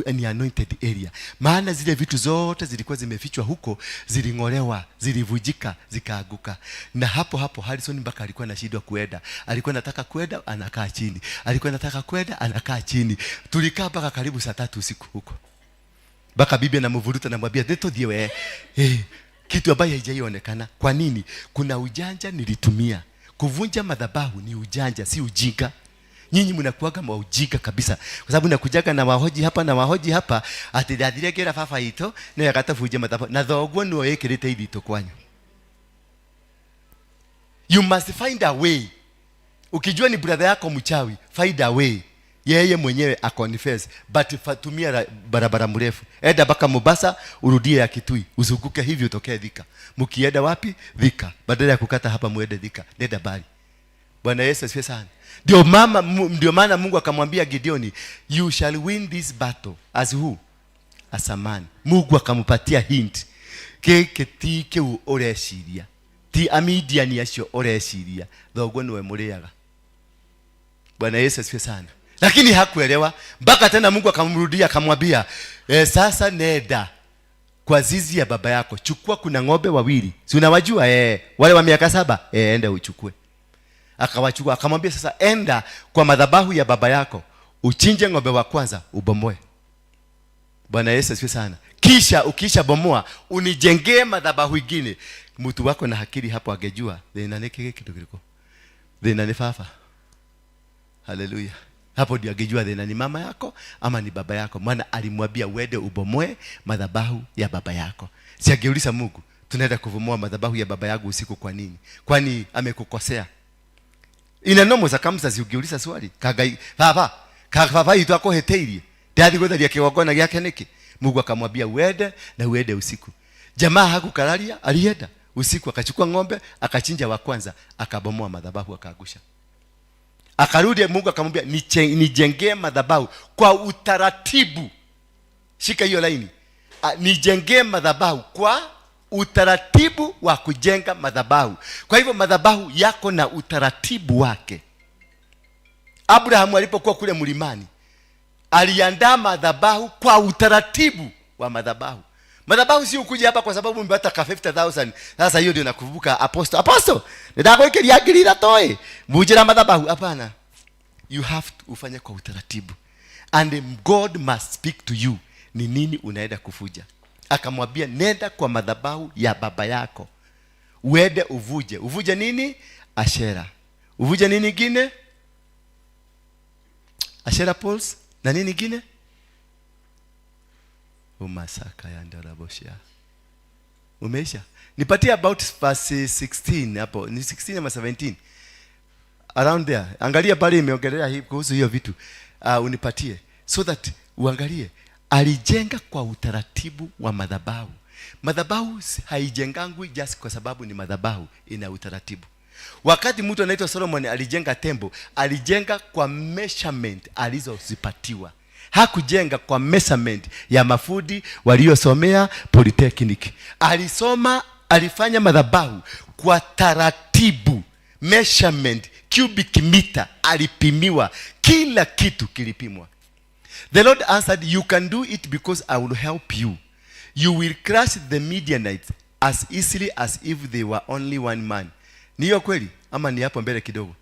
ni anointed area. Maana zile vitu zote zilikuwa zimefichwa huko, ziling'olewa, zilivujika, zikaaguka. Na hapo hapo Harrison mpaka alikuwa anashindwa kuenda, alikuwa anataka kuenda anakaa chini, alikuwa anataka kuenda anakaa chini. Tulikaa mpaka karibu saa 3 usiku huko, mpaka bibi anamvuruta, anamwambia nitũthiĩ we. Kitu ambayo haijaionekana. Kwa nini? Kuna ujanja nilitumia. Kuvunja madhabahu ni ujanja, si ujinga. Nyinyi mnakuaga mwa ujinga kabisa, kwa sababu nakujaga na wahoji hapa na wahoji hapa ati ndathire ngera baba itu no yakatavunja madhabahu na thoguo nĩwe wĩkĩrĩte ithitũ kwanyu. You must find a way. Ukijua ni brother yako mchawi, find a way yeye mwenyewe aconfess, but tumia barabara mrefu, enda mpaka Mombasa, urudie ya Kitui, uzunguke hivyo utokee Thika. Mkienda wapi? Thika. Badala ya kukata hapa muende Thika, nenda mbali. Bwana Yesu asifiwe sana. Ndio mama, ndio maana Mungu akamwambia Gideoni, you shall win this battle as who? As a man. Mungu akampatia hint. Gĩkĩ ti kĩu ũreciria, ti Amidiani acio ũreciria, thoguo nĩwe mũrĩaga. Bwana Yesu asifiwe sana. Lakini hakuelewa mpaka tena Mungu akamrudia akamwambia, sasa nenda kwa zizi ya baba yako, chukua, kuna ng'ombe wawili, si unawajua, wale wa miaka 7, enda uchukue. Akawachukua, akamwambia sasa enda kwa madhabahu ya baba yako, uchinje ng'ombe wa kwanza, ubomoe. Bwana Yesu asifiwe sana. Kisha ukisha bomoa unijengee madhabahu ingine. Mtu wako na akili hapo angejua thina ni kiki kitu kiliko, thina ni baba. Haleluya. Hapo ndio angejua thina ni mama yako ama ni baba yako. Maana alimwambia uende ubomoe madhabahu ya baba yako. Si angeuliza Mungu, tunaenda kubomoa madhabahu ya baba yangu usiku kwa nini? Kwani amekukosea? Ina nomo za kamsa ziugiuliza swali. Kagai baba, baba itu akoheteirie. Ndathi gutharia kigongona giake niki? Mungu akamwambia uende na uende usiku. Jamaa hakukalalia, alienda usiku akachukua ng'ombe, akachinja wa kwanza, akabomoa madhabahu akaangusha. Akarudi Mungu akamwambia nijengee madhabahu kwa utaratibu. Shika hiyo laini. Nijengee madhabahu kwa utaratibu wa kujenga madhabahu. Kwa hivyo madhabahu yako na utaratibu wake. Abraham alipokuwa kule mlimani aliandaa madhabahu kwa utaratibu wa madhabahu. Madhabahu si ukuja hapa kwa sababu umepata ka 50,000. Sasa hiyo ndio nakuvuka apostle. Apostle, nitakuikiria ngiri ithatũ ĩ. Mujira madhabahu. Hapana. You have to ufanye kwa utaratibu. And God must speak to you. Ni nini unaenda kufuja? Akamwambia nenda kwa madhabahu ya baba yako. Uende uvuje. Uvuje nini? Ashera. Uvuje nini ingine? Ashera poles na nini ingine? Umasaka ya ndaraboshia. Umeisha? Nipatie about verse 16 hapo. Ni 16 ama 17? Around there. Angalia pale imeongelea hii kuhusu hiyo vitu. Unipatie so that uangalie. Alijenga kwa utaratibu wa madhabahu. Madhabahu haijengangwi just kwa sababu ni madhabahu, ina utaratibu. Wakati mtu anaitwa Solomon alijenga temple, alijenga kwa measurement alizozipatiwa. Hakujenga kwa measurement ya mafundi waliosomea polytechnic. Alifanya madhabahu kwa taratibu, measurement, cubic meter alipimiwa, kila kitu kilipimwa. The Lord answered, you can do it because I will help you. You will crush the Midianites as easily as if they were only one man. Ni hiyo kweli ama ni hapo mbele kidogo?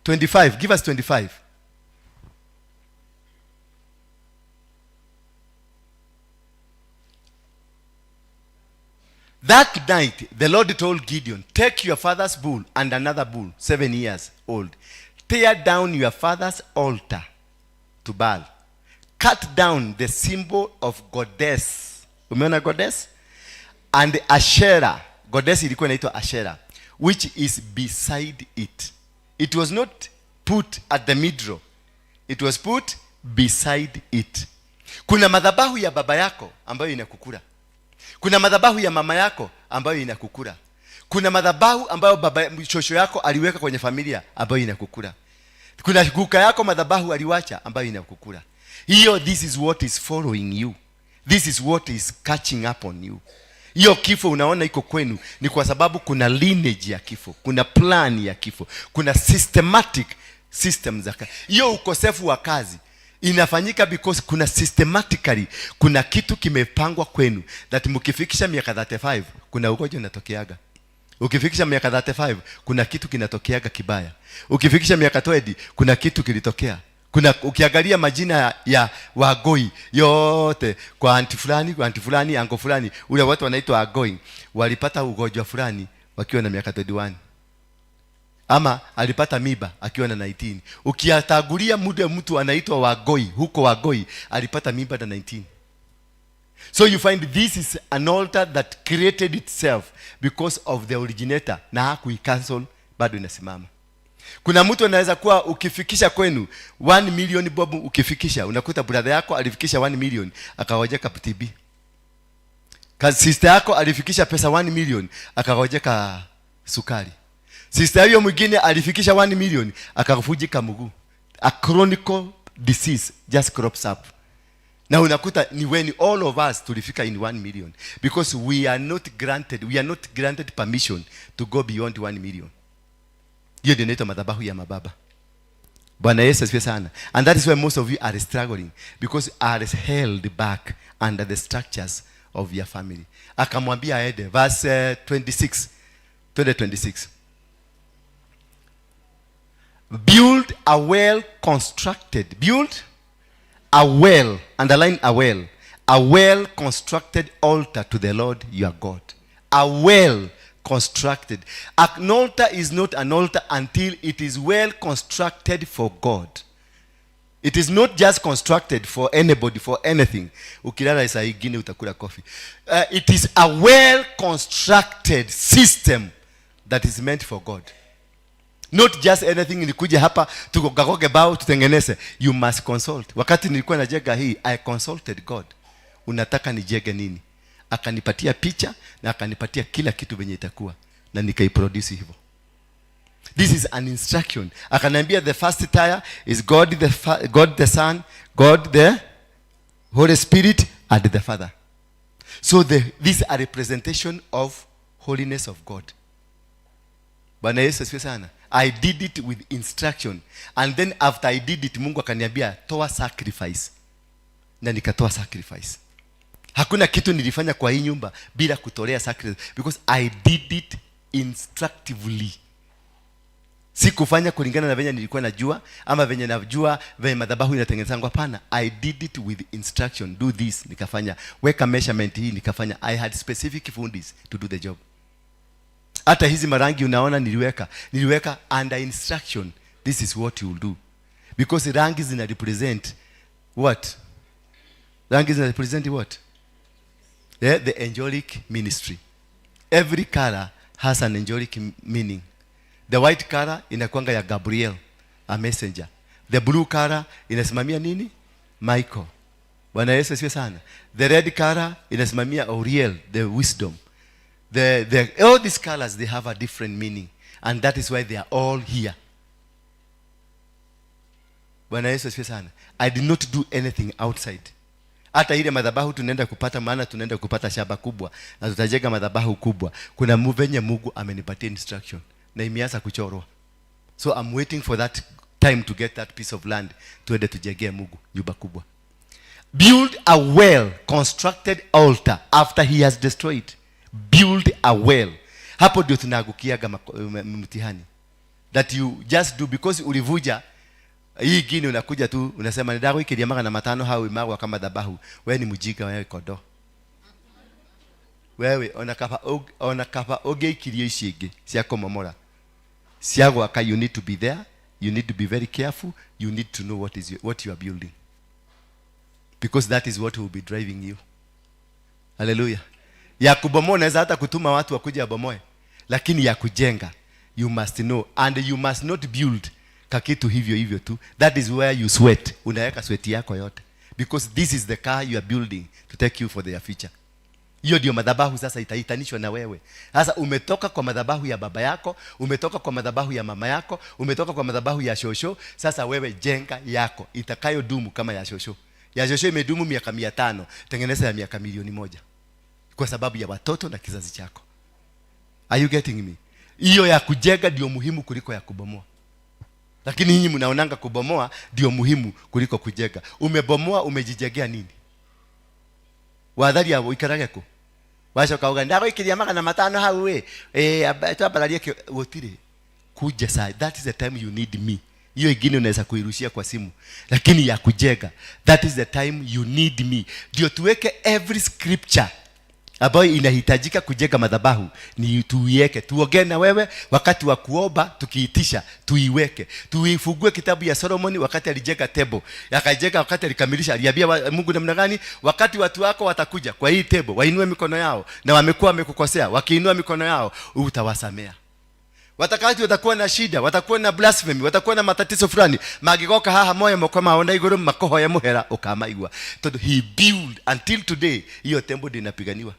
25, give us 25. That night, the Lord told Gideon, take your father's bull and another bull, 7 years old. Tear down your father's altar. to Baal. Cut down the symbol of goddess. Umeona goddess? And Asherah. Goddess ilikuwa inaitwa Asherah, which is beside it. It was not put at the middle. It was put beside it. Kuna madhabahu ya baba yako ambayo inakukula. Kuna madhabahu ya mama yako ambayo inakukula. Kuna madhabahu ambayo baba shosho yako aliweka kwenye familia ambayo inakukula. Kuna guka yako madhabahu aliwacha ambayo inakukula. Hiyo, this is what is following you. This is what is catching up on you. Hiyo kifo unaona iko kwenu ni kwa sababu kuna lineage ya kifo, kuna plan ya kifo, kuna systematic system za hiyo. Ukosefu wa kazi inafanyika because kuna systematically, kuna kitu kimepangwa kwenu that mkifikisha miaka 35 kuna ugonjwa unatokeaga. Ukifikisha miaka 35 kuna kitu kinatokeaga kibaya. Ukifikisha miaka 20 kuna kitu kilitokea. Kuna ukiangalia majina ya Wagoi yote, kwa auntie fulani, kwa auntie fulani, uncle fulani, ule watu wanaitwa Wagoi walipata ugonjwa fulani wakiwa na miaka 21, ama alipata miba akiwa na 19. Ukiatagulia muda mtu anaitwa Wagoi huko Wagoi alipata mimba na 19. So you find this is an altar that created itself because of the originator, na hakuicancel, bado inasimama. Kuna mtu anaweza kuwa ukifikisha kwenu 1 million bob, ukifikisha unakuta brother yako alifikisha 1 million akagonjeka TB. Sister yako alifikisha pesa 1 million akagonjeka sukari. Sister hiyo mwingine alifikisha 1 million akavunjika mguu. A chronic disease just crops up. Na unakuta ni when all of us tulifika in 1 million, because we are not granted permission to go beyond 1 million. Hiyo ndio inaitwa madhabahu ya mababa. Bwana Yesu asifiwe sana. And that is why most of you are struggling, because are held back under the structures of your family. Akamwambia aende. Verse 26, 2026. Build a well constructed, build a well, underline a well constructed altar to the Lord your God. A well constructed. An altar is not an altar until it is well constructed for God. It is not just constructed for anybody, for anything. Ukilala saa ingine utakula coffee. It is a well constructed system that is meant for God. Not just anything, nikuja hapa tugogagoge bao tutengeneze. You must consult. Wakati nilikuwa najenga hii, I consulted God. Unataka nijenge nini? Akanipatia picha na akanipatia kila kitu venye itakuwa, na nikaiproduce hivyo. This is an instruction. Akaniambia the first tier is God the Son, God the Holy Spirit and the Father. So these are representation of holiness of God. Bwana Yesu asifiwe sana. I did it with instruction, and then after I did it, Mungu akaniambia, "Toa sacrifice," na nikatoa sacrifice. Hakuna kitu nilifanya kwa hii nyumba bila kutolea sacrifice, because I did it instructively. Sikufanya kulingana na venye nilikuwa najua ama venye najua venye madhabahu inatengenezangwa. Hapana, I did it with instruction. Do this, nikafanya. Weka measurement hii, nikafanya. I had specific fundis to do the job. Hata hizi marangi unaona niliweka under instruction. This is what you will do, because rangi zina represent what? Rangi zina represent what? Yeah, the angelic ministry. Every color has an angelic meaning. The white color inakwanga ya Gabriel, a messenger. The blue color inasimamia nini? Michael. Bwana Yesu asifiwe sana. The red color inasimamia Uriel, the wisdom. The all these colors, they have a different meaning, and that is why they are all here. Bwana Yesu asifiwe sana. I did not do anything outside. Hata ile madhabahu tunaenda kupata, maana tunaenda kupata shamba kubwa na tutajenga madhabahu kubwa, kuna venye Mungu amenipatia instruction na imeanza kuchorwa. So I'm waiting for that time to get that piece of land, tuende tujengee Mungu nyumba kubwa. Build a well constructed altar after he has destroyed. Build a well. Hapo ndio tunaangukiaga mtihani, that you just do because ulivuja hii ingine, unakuja tu unasema, "Ndagwikiria 500 hau imagwa kama dhabahu." Wewe ni mjinga, wewe kondo wewe. Ona kaba ũngĩikirio ici ingĩ cia kũmomora, cia gwaka, you need to be there You need to be very careful. You need to know what you are building, because that is what will be driving you. Haleluya. Ya kubomoa unaweza hata kutuma watu wakuja wabomoe, lakini ya kujenga, you must know, and you must not build kakitu hivyo hivyo tu. That is where you sweat. Unaweka sweat yako yote, because this is the car you are building to take you for their future. Hiyo ndio madhabahu sasa itaitanishwa na wewe. Sasa umetoka kwa madhabahu ya baba yako, umetoka kwa madhabahu ya mama yako, umetoka kwa madhabahu ya shosho. Sasa wewe jenga yako itakayodumu kama ya shosho. Ya shosho imedumu miaka 500, tengeneza ya miaka 1,000,000 kwa sababu ya watoto na kizazi chako. Are you getting me? Hiyo ya kujenga ndio muhimu kuliko ya kubomoa, lakini nyinyi mnaonanga kubomoa ndio muhimu kuliko kujenga. Umebomoa, umejijengea nini? Watharia uikarage ku wacoka uga ndagũikĩria 500 hau ĩ ĩ twambararie gũtirĩ kuja. Saa that is the time you need me. Hiyo ingine unaweza kuirushia kwa simu, lakini ya kujenga, that is the time you need me, ndio tuweke every scripture ambayo inahitajika kujenga madhabahu, ni tuiweke, tuongee na wewe wakati wa kuomba, tukiitisha tuiweke, tuifungue kitabu ya Solomoni wakati alijenga table, akajenga, wakati alikamilisha, aliambia Mungu namna gani? Wakati watu wako watakuja kwa hii table, wainue mikono yao na wamekuwa wamekukosea, wakiinua mikono yao utawasamea. Watakati watakuwa na shida, watakuwa na blasphemy, watakuwa na matatizo fulani, magigoka haha moyo moko mao na iguru makohoya muhera, ukamaigua, tondu he build. Until today hiyo temple ndio inapiganiwa.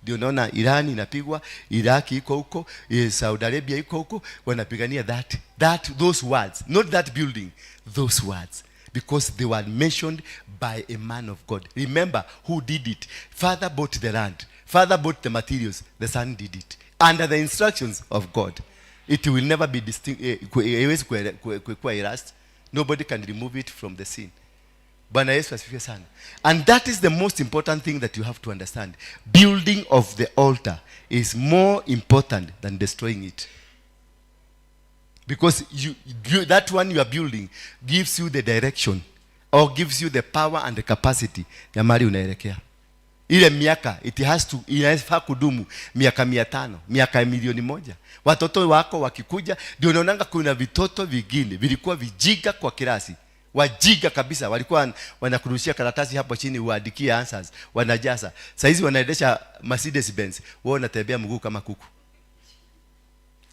Ndio naona Iran inapigwa, Iraq iko huko, Saudi Arabia iko huko, wanapigania that those words, not that building, those words, because they were mentioned by a man of God. Remember who did it. Father bought the land, father bought the materials, the son did it under the instructions of God. It will never be distinct, haiwezi kuwa erased. Nobody can remove it from the scene. Bwana Yesu asifiwe sana. And that is the most important thing that you have to understand. Building of the altar is more important than destroying it, because that one you are building gives you the direction or gives you the power and the capacity ya mali unaelekea. Ile miaka it has to, inafaa kudumu miaka 500, miaka 1,000,000. Watoto wako wakikuja, ndio unaonanga kuna vitoto vingine vilikuwa vijiga kwa kirasi, wajiga kabisa, walikuwa wanakurushia karatasi hapo chini uandikie answers, wanajaza. Saizi wanaendesha Mercedes Benz, wewe unatembea mguu kama kuku,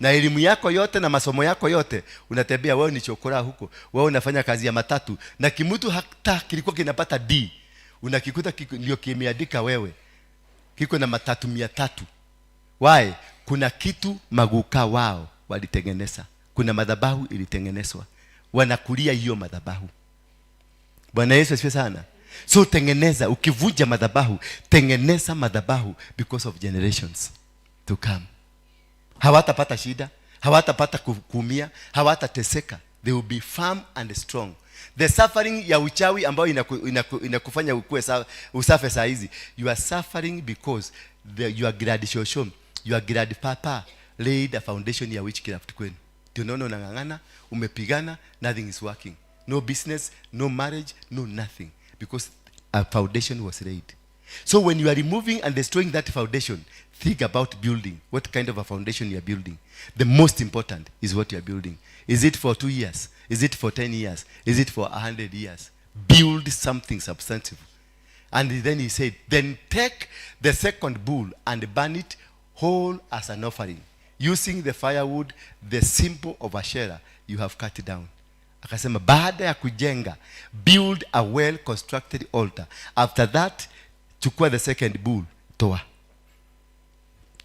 na elimu yako yote na masomo yako yote unatembea, wewe ni chokora huko, wewe unafanya kazi ya matatu, na kimutu hata kilikuwa kinapata D unakikuta ndio kimeandika wewe, kiko na matatu 300. Why? Kuna kitu maguka wao walitengeneza, kuna madhabahu ilitengenezwa, wanakulia hiyo madhabahu. Bwana Yesu asifiwe sana. So tengeneza, ukivunja madhabahu, tengeneza madhabahu because of generations to come. Hawatapata shida, hawatapata kuumia, hawatateseka. They will be firm and strong. The suffering ya uchawi ambayo inakufanya ukue usafe saa hizi, you are suffering because your grandshosho, your grandpapa laid a foundation ya witchcraft kwenu. Ndio unaona unang'ang'ana, umepigana, nothing is working, no business, no marriage, no nothing, because a foundation was laid. So when you are removing and destroying that foundation, think about building. What kind of a foundation you are building. The most important is what you are building. Is it for 2 years? Is it for 10 years? Is it for 100 years? Build something substantive. And then he said, "Then take the second bull and burn it whole as an offering, using the firewood, the symbol of Asherah you have cut down." Akasema baada ya kujenga, build a well constructed altar. After that, chukua the second bull, toa.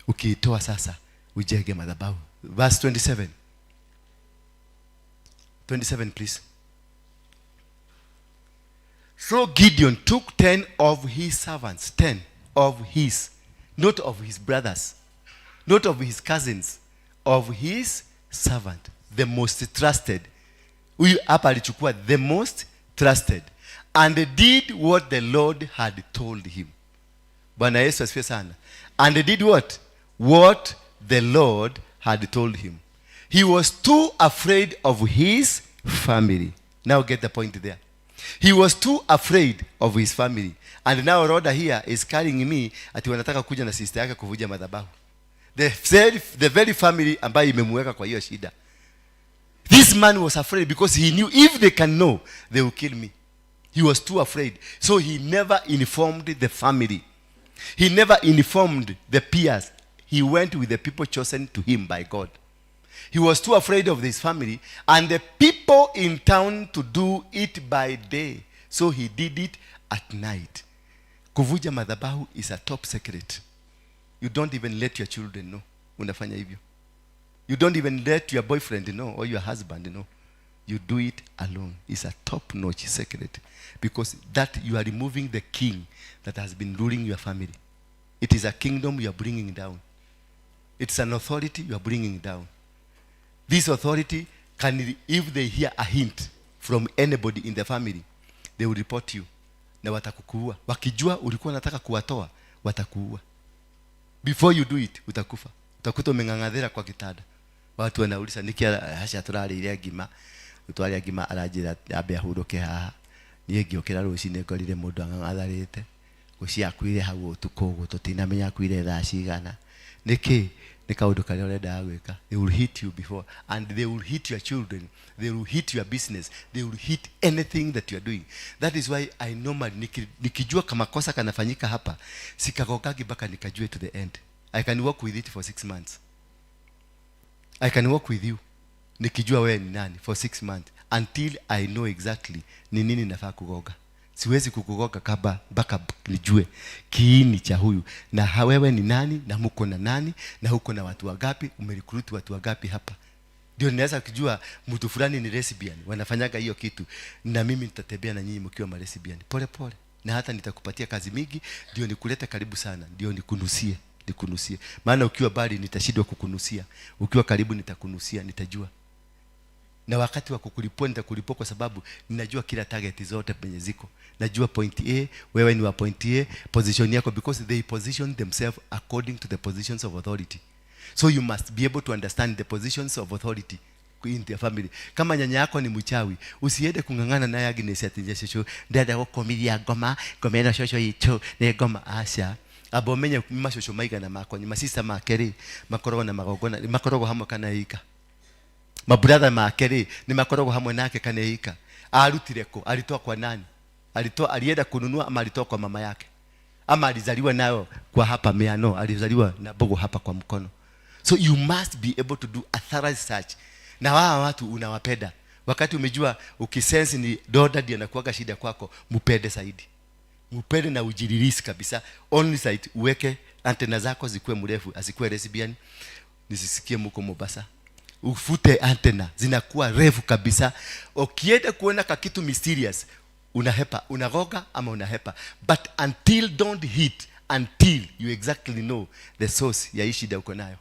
Ukiitoa sasa, ujenge madhabahu. Verse 27. 27, please. So Gideon took 10 of his servants, 10 of his, not of his brothers, not of his cousins, of his servant, the most trusted. Huyu hapa alichukua the most trusted, and did what the Lord had told him. Bwana Yesu asifiwe sana. And did what? What the Lord had told him. He was too afraid of his family. Now get the point there. He was too afraid of his family. And now Rhoda here is carrying me ati wanataka kuja na sister yake kuvunja madhabahu. The very family ambayo imemuweka kwa hiyo shida. This man was afraid because he knew if they can know, they will kill me. He was too afraid. So he never informed the family. He never informed the peers. He went with the people chosen to him by God. He was too afraid of his family and the people in town to do it by day. So he did it at night. Kuvunja madhabahu is a top secret. You don't even let your children know unafanya hivyo. You don't even let your boyfriend know or your husband know. You do it alone. It's a top notch secret, because that you are removing the king that has been ruling your family. It is a kingdom you are bringing down. It's an authority you are bringing down. This authority can, if they hear a hint from anybody in the family, they will report you na watakukuua. Wakijua ulikuwa unataka kuwatoa, watakuua. Before you do it, utakufa. Utakuta umeng'ang'athĩra kwa kitanda. Watu wanauliza, niki aca tũrarĩire ngima, twarĩa ngima aranjĩra ambe ahurũke haha. Niĩ ngĩũkĩra rũcinĩ ngorire mũndũ ang'ang'atharĩte ngũcia akuire hau ũtukũ ũguo, tũtinamenya akuire thaa cigana. Nĩkĩ? Nĩ kaũndũ karĩa ũrendaga gwĩka. They will hit you before, and they will hit your children, they will hit your business, they will hit anything that you are doing. That is why I normally nikijua kama kosa kanafanyika hapa, sikagongagi mpaka nikajue to the end. I can work with it for 6 months. I can work with you nikijua wewe ni nani for 6 months until I know exactly ni nini nafaa kugoga. Siwezi kukugoga kaba mpaka nijue kiini cha huyu na wewe ni nani na muko na nani na huko na watu wangapi, umerecruit watu wangapi hapa. Ndio ninaweza kujua mtu fulani ni lesbian, wanafanyaga hiyo kitu, na mimi nitatembea na nyinyi mkiwa ma lesbian pole pole, na hata nitakupatia kazi mingi ndio nikulete karibu sana, ndio nikunusie, nikunusie. Maana ukiwa mbali nitashindwa kukunusia, ukiwa karibu nitakunusia, nitajua. Na wakati wa kukulipua nitakulipua, kwa sababu ninajua kila target zote penye ziko. Najua point A, wewe ni wa point A, position yako, because they position themselves according to the positions of authority. So you must be able to understand the positions of authority in their family. Kama nyanya yako ni mchawi, usiende kung'ang'ana naye, Agnes, ati nje shosho ndenda gukomithia ngoma, ngoma ĩno shosho itũ nĩ ngoma. Aca, amba ũmenye macũcũ maigana makwa, masista make rĩ, makoragwo na magongona, makoragwo hamwe kana ika mabrother make rĩ, nĩ makoragwo hamwe nake kana ika. Arutire kũ? Alitoa kwa nani? Alitoa, alienda kununua ama alitoa kwa mama yake ama alizaliwa nayo kwa hapa meano, alizaliwa na bogo hapa kwa mkono? So you must be able to do a thorough search. Na hawa watu unawapenda. Wakati umejua, ukisense ni doda ndiye anakuwaga shida kwako, mpende zaidi, mpende na ujirelease kabisa. Only site uweke antena zako zikuwe mrefu, asikuwe lesbian, nisisikie muko Mombasa. Ufute antena zinakuwa refu kabisa. Ukienda kuona kakitu mysterious, unahepa, unagoga ama unahepa. But until, don't hit until you exactly know the source ya hii shida uko nayo.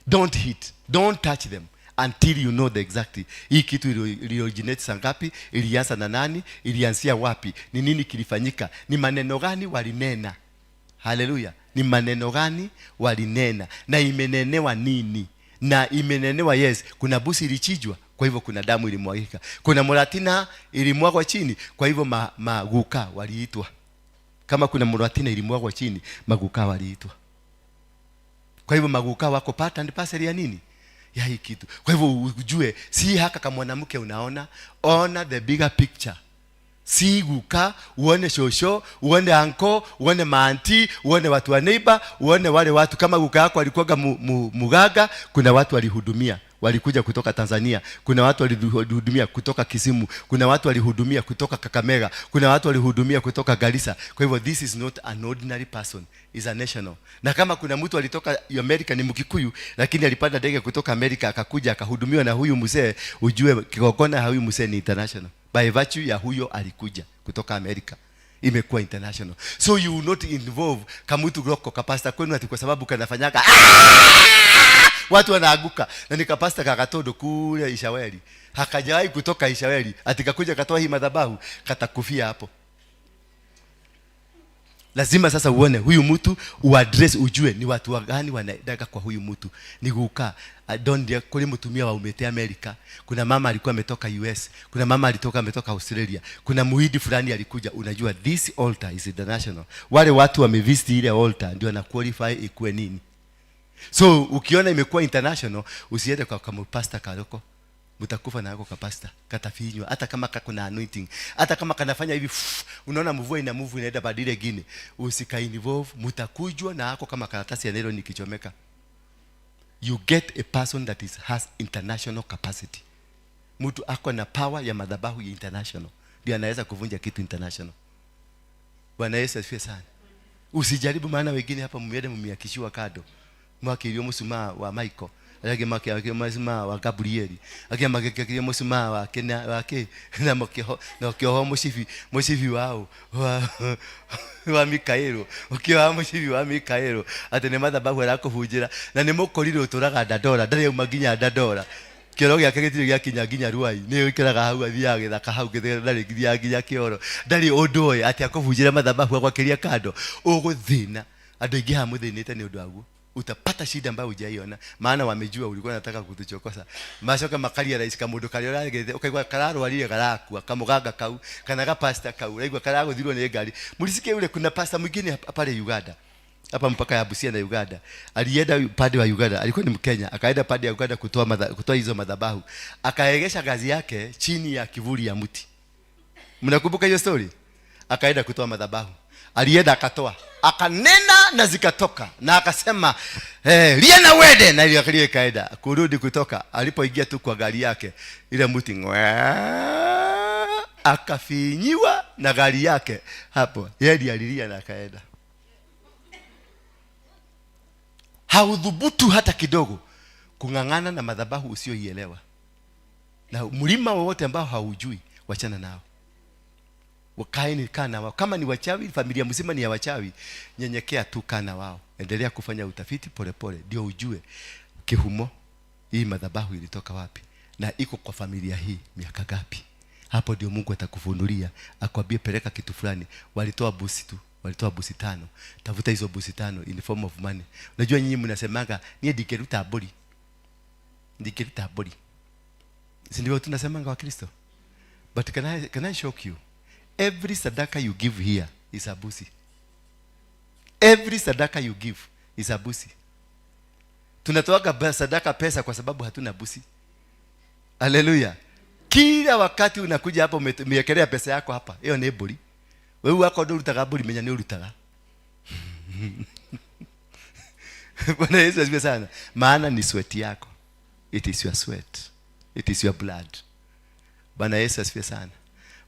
Don't hit, don't touch them until you know the exact, hii kitu ili originate saa ngapi, ilianza na nani, ilianzia wapi, ni nini kilifanyika, ni maneno gani walinena. Haleluya! Ni maneno gani walinena na imenenewa nini na imenenewa? Yes, kuna busi ilichinjwa, kwa hivyo kuna damu ilimwagika. Kuna muratina ilimwagwa chini, kwa hivyo maguka waliitwa. Kama kuna muratina ilimwagwa chini, maguka waliitwa. Kwa hivyo maguka wako part and parcel ya nini, ya hii kitu. Kwa hivyo ujue si haka kama mwanamke unaona, ona the bigger picture. Si guka, uone shosho, uone uncle, uone maauntie, uone watu wa neighbor, uone wale watu. Kama guka yako alikuwaga mugaga, kuna watu walihudumia walikuja kutoka Tanzania, kuna watu walihudumia kutoka Kisumu, kuna watu walihudumia kutoka Kakamega, kuna watu walihudumia kutoka Garissa. Kwa hivyo this is not an ordinary person, is a national. Na kama kuna mtu alitoka America, ni Mkikuyu, lakini alipanda ndege kutoka America akakuja akahudumiwa na huyu mzee, ujue kigongona ya huyu mzee ni international. By virtue ya huyo alikuja kutoka America, imekuwa international. So you will not involve kamutu roko kapasta kwenu ati kwa sababu kanafanyaga "Ah!" watu wanaanguka, na ni kapasta kakatondo kule Ishaweli, hakajawahi kutoka Ishaweli, ati kakuja katoa hii madhabahu, katakufia hapo. Lazima sasa uone huyu mtu, uaddress, ujue ni watu wagani wanaendaga kwa huyu mtu. Ni guka don't kuri mutumia wa umete America, kuna mama alikuwa ametoka US, kuna mama alitoka ametoka Australia, kuna muhindi fulani alikuja. Unajua this altar is international. Wale watu wamevisit ile altar ndio na qualify ikuwe nini. So ukiona imekuwa international, usiende kwa kama pastor karoko. Mtakufa na yako kapasta katafinywa, hata kama kako na anointing, hata kama kanafanya hivi ff, unaona mvua ina move inaenda badile gine, usika involve, mtakujwa na hako kama karatasi ya nylon ikichomeka. You get a person that has international capacity. Mtu ako na power ya madhabahu ya international, ndio anaweza kuvunja kitu international. Bwana Yesu asifiwe sana. Usijaribu, maana wengine hapa mmiende mmiakishiwa kado mwakirio musumaa wa Michael, arĩa angĩ makĩakĩrio mũcumaa wa Gabrieli, angĩ magĩkĩrio mũcumaa wa kĩna wa kĩ na mũkĩho na ũkĩohwo mũcibi, mũcibi wa Mikaelo, ũkĩoha mũcibi wa Mikaelo atĩ nĩ madhabahu arakũbunjĩra, na nĩ mũkorire ũtũraga Dandora, ndarĩ auma nginya Dandora, kĩoro gĩake gĩtirĩ gĩakinya nginya Ruai, nĩ wĩkĩraga hau, athiaga gĩthaka hau gĩthaka, ndarĩ nginya kĩoro, ndarĩ ũndũ oĩ atĩ akũbunjĩra madhabahu agwakĩria kando. Ũgũthĩna. Andũ aingĩ haha mũthĩnĩte nĩ ũndũ waguo. Utapata shida ambayo hujaiona, maana wamejua ulikuwa unataka kutuchokosa. Macoka makaria rais kamundu karia uragete ukaigua kararwarire karakua, kamuganga kau kana ga pastor kau uraigua karaguthirwo ni ngari. Mlisikia yule, kuna pastor mwingine pale Uganda, hapa mpaka ya Busia na Uganda, alienda upande wa Uganda, alikuwa ni Mkenya, akaenda pande ya Uganda kutoa hizo madhabahu, akaegesha gazi yake chini ya kivuli ya mti. Mnakumbuka hiyo story? Akaenda kutoa madhabahu, alienda akatoa, akanena na zikatoka, na akasema lia na wede, na ile ile ikaenda kurudi kutoka. Alipoingia tu kwa gari yake, ile mti ngwe, akafinyiwa na gari yake hapo, yeye alilia na akaenda. Haudhubutu hata kidogo kung'ang'ana na madhabahu usioielewa, na mlima wowote ambao haujui, wachana nao. Wakaeni, kaa na wao. Kama ni wachawi, familia mzima ni ya wachawi, nyenyekea tu, kaa na wao, endelea kufanya utafiti polepole, ndio ujue kihumo hii madhabahu ilitoka wapi na iko kwa familia hii miaka gapi. Hapo ndio Mungu atakufunulia, akwambie peleka kitu fulani. Walitoa busi tu, walitoa busi 5, tafuta hizo busi 5 in form of money. Unajua nyinyi mnasemaga nie ndingeruta mburi, ndingeruta mburi, si ndio tunasemanga wa Kristo? But can I shock you? Every sadaka you give here is a busi. Every sadaka you give is a busi. Tunatoaga sadaka pesa kwa sababu hatuna busi. Haleluya. Kila wakati unakuja hapa umewekelea pesa yako hapa, hiyo ni mburi. Wewe wako ndurutaga mburi, menya ni urutaga. Bwana Yesu asifiwe sana. Maana ni sweat yako. It is your sweat. It is your blood. Bwana Yesu asifiwe sana.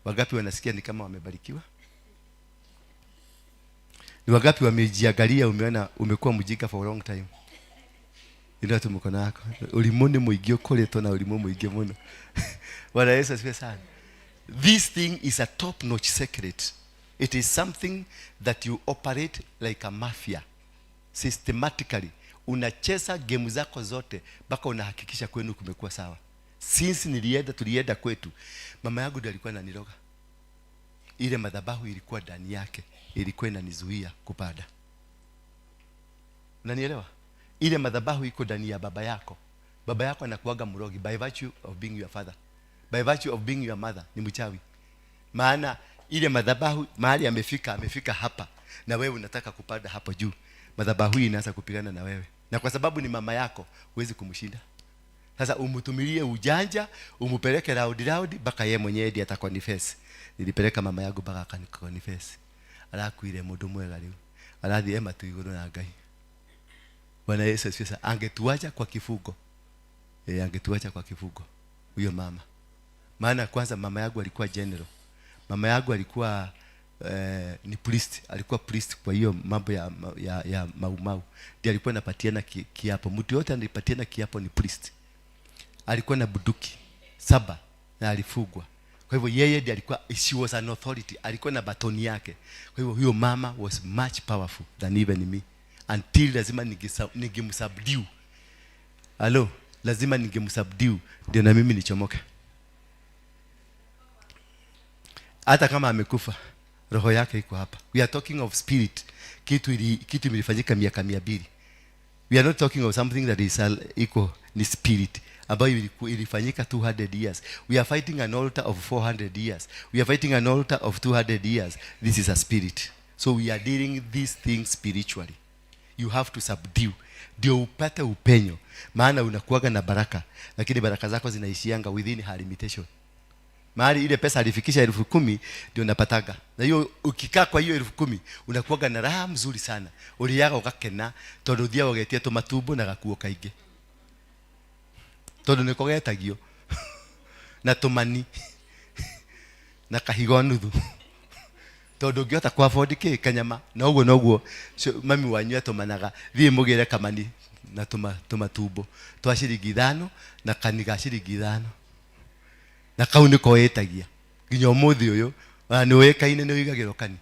Wangapi wanasikia ni kama wamebarikiwa? Ni wangapi wamejiangalia, umeona umekuwa mjinga for a long time? Inua tu mkono wako. Ulimu ni mwingi ukoretwo na ulimu mwingi muno. Bwana Yesu asifiwe sana. This thing is a top notch secret. It is something that you operate like a mafia systematically. Unacheza game zako zote mpaka unahakikisha kwenu kumekuwa sawa. Since tulienda kwetu, mama yangu ndiye alikuwa ananiroga. Ile madhabahu ilikuwa ndani yake, ilikuwa inanizuia kupanda. Unanielewa? Ile madhabahu iko ndani ya baba yako. Baba yako anakuaga mrogi by virtue of being your father. By virtue of being your mother, ni mchawi. Maana ile madhabahu mahali amefika, amefika hapa, na wewe unataka kupanda hapo juu. Madhabahu hii inaanza kupigana na wewe. Na kwa sababu ni mama yako, huwezi kumshinda. Sasa umtumilie ujanja, umupeleke round round mpaka yeye mwenyewe ndiye atakonfess. Nilipeleka mama yangu mpaka akanikonfess. Arakuire mundu mwega riu. Arathie matu iguru na Ngai. Bwana Yesu asifiwe sana. Angetuacha kwa kifungo. Angetuacha kwa kifungo. Huyo mama. Maana kwanza mama yangu alikuwa general. Mama yangu alikuwa ni priest, alikuwa priest kwa hiyo mambo ya Mau Mau. Ndiye alikuwa anapatiana kiapo. Mtu yote anapatiana kiapo ni priest. Alikuwa na bunduki 7 na alifugwa. Kwa hivyo yeye ndiye alikuwa, she was an authority, alikuwa na batoni yake. Kwa hivyo huyo mama was much powerful than even me. Until lazima ningemsubdue. Hello, lazima ningemsubdue ndio na mimi nichomoke. Hata kama amekufa, roho yake iko hapa. We are talking of spirit. Kitu ilifanyika miaka 200. We are not talking of something that is iko ni spirit ambayo ilifanyika 200 years. We are fighting an altar of 400 years. We are fighting an altar of 200 years. This is a spirit. So we are dealing these things spiritually. You have to subdue ndio upate upenyo, maana unakuwaga na baraka, lakini baraka zako zinaishianga within her limitation. Mahali ile pesa alifikisha 10,000 ndio napataga. Na hiyo ukikaa kwa hiyo 10,000 unakuwaga na raha mzuri sana, ũrĩaga ũgakena, tondũ ũthiaga ũgetia tũmatumbo na gakuo kaingĩ, tondũ nĩko getagio na tũmani na kahigo nuthu, tondũ ũngĩhota ku afford kĩ kanyama na ũguo noguo mami wanyu atũmanaga, thiĩ mũgĩre kamani na tũmatumbo twa ciringi 5 na kani ga ciringi 5, na kau nĩko wĩtagia nginya ũmũthĩ ũyũ. Ona nĩ ũĩkaine, nĩ ũigagĩrwo kani,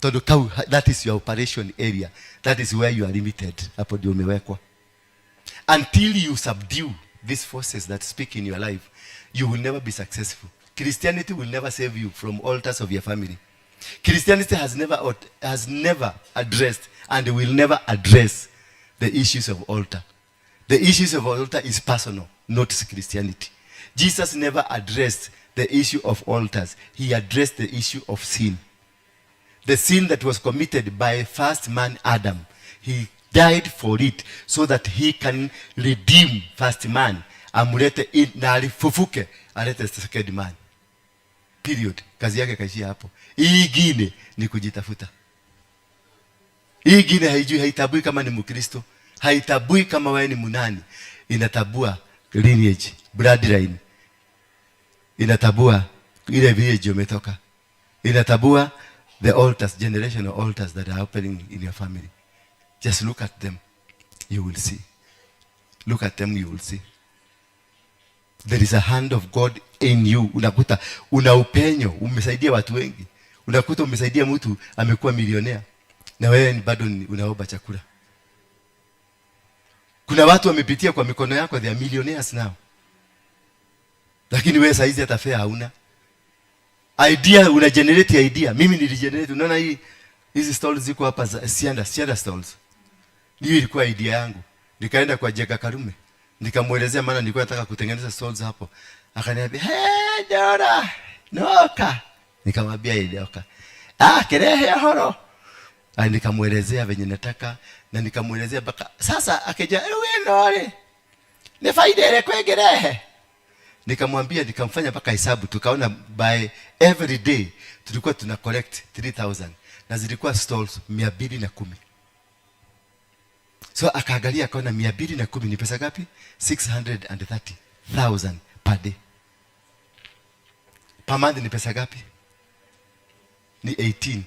tondũ kau, that is your operation area, that is where you are limited. Hapo ndio umewekwa. Until you subdue these forces that speak in your life, you will never be successful. Christianity will never save you from altars of your family. Christianity has never addressed and will never address the issues of altar. The issues of altar is personal, not Christianity. Jesus never addressed the issue of altars. He addressed the issue of sin, the sin that was committed by first man Adam. He died for it so that he can redeem first man, amulete na alifufuke alete second man. Period. Kazi yake kaishia hapo. Hii ingine ni kujitafuta. Hii ingine haijui, haitabui kama ni Mkristo, haitabui kama wewe ni munani. Inatabua lineage, bloodline, inatabua ile village umetoka, inatabua the altars, generational altars that are happening in your family. Just look at them, you will see. Look at them, you will see there is a hand of God in you. Unakuta una upenyo, umesaidia watu wengi. Unakuta umesaidia mtu amekuwa milionea na wewe ni bado unaomba chakula. Kuna watu wamepitia kwa mikono yako, they are millionaires now, lakini wewe saizi hata fare hauna. Idea, una generate idea. Mimi niligenerate, unaona hii hizi stalls ziko hapa za Sianda, Sianda stalls. Hiyo ilikuwa idea yangu. Nikaenda kwa Jega Karume, nikamuelezea, maana nilikuwa nataka kutengeneza stalls hapo. Akaniambia, "Hey, Dora, noka." Nikamwambia, "Ndoka." "Ah, kerehe horo." Ah, nikamuelezea venye nataka na nikamuelezea mpaka sasa akija, "Wewe nore. Ni faida ile kwengerehe." Nikamwambia, nikamfanya mpaka hesabu, tukaona by every day tulikuwa tuna collect 3000 na zilikuwa stalls 210. So akaangalia akaona 210 ni pesa ngapi? 630,000 per day. Per month ni pesa ngapi? Ni 18.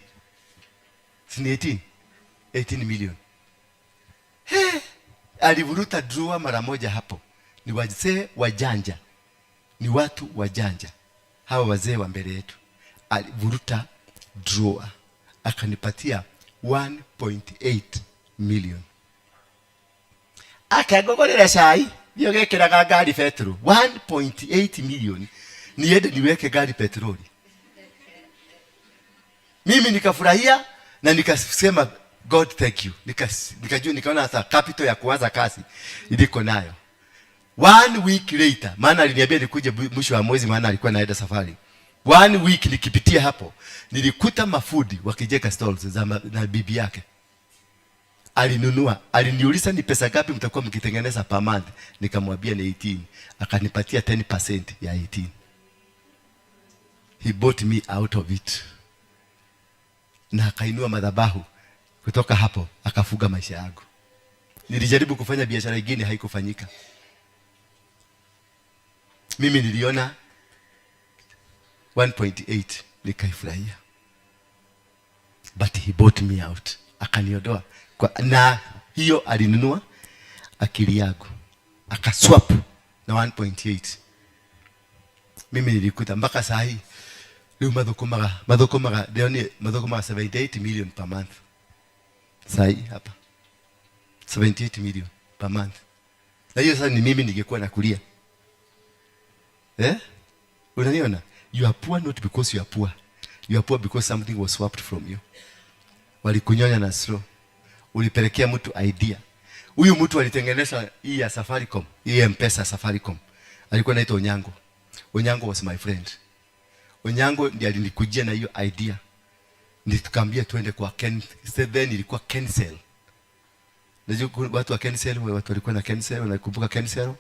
Si ni 18? 18 million. He, alivuruta drawer mara moja hapo. Ni wazee wajanja, ni watu wajanja hawa wazee wa mbele yetu. Alivuruta drawer akanipatia 1.8 million, akangogorera cai ndio gekĩraga ngari petrol. 1.8 million niende niweke gari petroli. Mimi nikafurahia na nikasema, "God, thank you." Nikajua, nikaona hata capital ya kuanza kazi iliko nayo. One week later, maana aliniambia nikuje mwisho wa mwezi, maana alikuwa naenda safari. One week nikipitia hapo, nilikuta mafundi wakijenga stalls na bibi yake alinunua. Aliniuliza, "Ni pesa ngapi mtakuwa mkitengeneza per month?" Nikamwambia ni 18. Akanipatia 10% ya 18. He bought me out of it na akainua madhabahu. Kutoka hapo akafuga maisha yangu. Nilijaribu kufanya biashara ingine, haikufanyika. Mimi niliona 1.8 nikaifurahia, but he bought me out, akaniondoa na hiyo alinunua akili yangu, akaswap na 1.8. Mimi nilikuta mpaka saa hii rĩu mathũkũmaga leo ni mathũkũmaga 78 million per month. Saa hii hapa 78 million per month. Na hiyo sasa ni mimi ningekuwa nakulia, eh? Unaniona? You are poor not because you are poor. You are poor because something was swapped from you. Walikunyonya na straw. Ulipelekea mtu idea. Huyu mtu alitengeneza hii ya Safaricom, hii M-Pesa Safaricom, alikuwa anaitwa Onyango. Onyango was my friend. Onyango ndiye alinikujia na hiyo idea. Ndi tukaambia tuende kwa Ken, then ilikuwa Kencell. Najua watu wa Kencell, watu walikuwa na Kencell, wanakumbuka Kencell?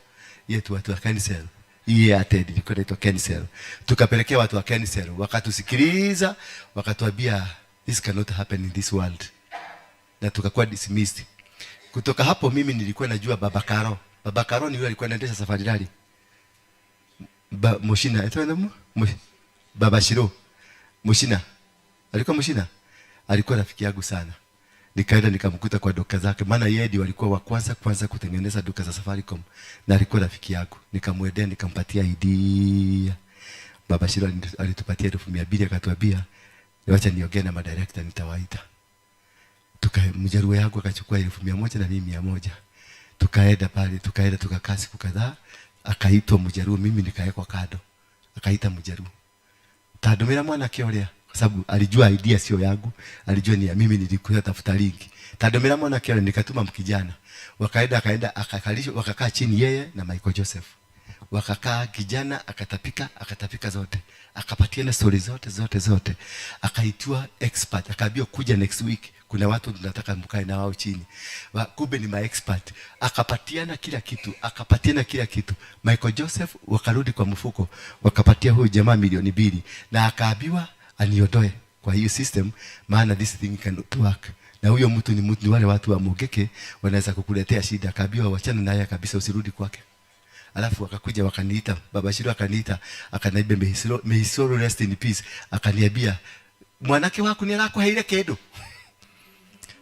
Yetu watu wa Kencell. Hii Airtel ilikuwa inaitwa Kencell. Tukapelekea watu wa Kencell, wakatusikiliza, wakatuambia this cannot happen in this world. Na tukakuwa dismissed. Kutoka hapo mimi nilikuwa najua Baba Karo. Baba Karo ni yule alikuwa anaendesha Safari Rally. Moshina, etoa namo? Baba Shiro. Moshina. Alikuwa Moshina? Alikuwa rafiki yangu sana. Nikaenda nikamkuta kwa duka zake, maana yeye ndiye walikuwa wa kwanza kwanza kutengeneza duka za Safaricom, na alikuwa rafiki yangu. Nikamwendea, nikampatia idea. Baba Shiro alitupatia 200,000, akatuambia wacha niongee na madirector, nitawaita. Tuka mjaruo yangu akachukua 100,000 na mimi 100. Tukaenda pale, tukaenda tukakaa siku kadhaa, akaitwa mjaruo, mimi nikawekwa kando. Akaita mjaruo. Tandumira mwanake uria, kwa sababu alijua idea sio yangu, alijua ni ya mimi, nilikuwa tafuta link. Tandumira mwanake uria, nikatuma mkijana. Wakaenda, akaenda akakalishwa, wakakaa chini yeye na Michael Joseph. Wakakaa, kijana akatapika, akatapika zote. Akapatiana story zote zote zote. Akaitwa expert, akaambiwa kuja next week, kuna watu tunataka mkae na wao chini. Kumbe ni ma expert. Akapatiana kila kitu, akapatiana kila kitu. Michael Joseph wakarudi kwa mfuko, wakapatia huyu jamaa 2 milioni na akaambiwa aniondoe kwa hiyo system, maana this thing cannot work. Na huyo mtu ni mtu, ni wale watu wa Mugeke wanaweza kukuletea shida. Akaambiwa wachana naye kabisa, usirudi kwake. Alafu wakakuja wakaniita, Baba Shiro akaniita, akaniambia may his soul rest in peace. Akaniambia mwanake wako ni arakuheire kindu.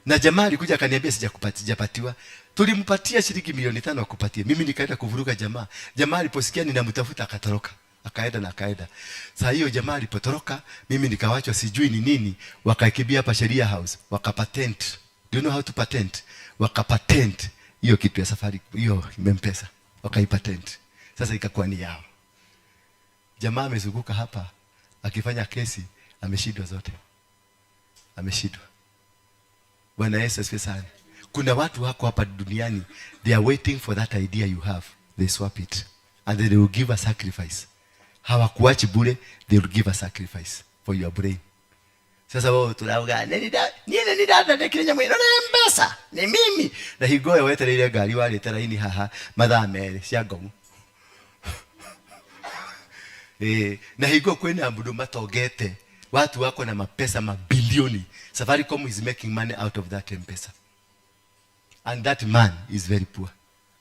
Na jamaa alikuja akaniambia sijakupatia, sijapatiwa. Tulimpatia shilingi 5 milioni akupatie. Mimi nikaenda kuvuruga jamaa. Jamaa aliposikia ninamtafuta akatoroka. Akaenda na akaenda. Saa hiyo jamaa alipotoroka, mimi nikawachwa sijui ni nini, wakakimbia hapa Sheria House, wakapatent. Do you know how to patent? Wakapatent hiyo kitu ya safari hiyo M-Pesa. Wakaipatent. Sasa ikakuwa ni yao. Jamaa amezunguka hapa akifanya kesi, ameshindwa zote. Ameshindwa. Bwana Yesu asifiwe sana. Kuna watu wako hapa duniani, they are waiting for that idea you have. They swap it and they will give a sacrifice. Hawakuachi bure, they will give a sacrifice for your brain. Sasa wao turauga nĩ niĩ nĩ ndathondekire nyamũ ĩno nĩ mbeca nĩ mimi, na hingo ĩyo wetereire ngari warĩte raini haha mathaa 2 cia ngomu. Na hingo kwĩna mũndũ matongete, watu wako na mapesa mabilioni. Safaricom is making money out of that M-Pesa and that man is very poor.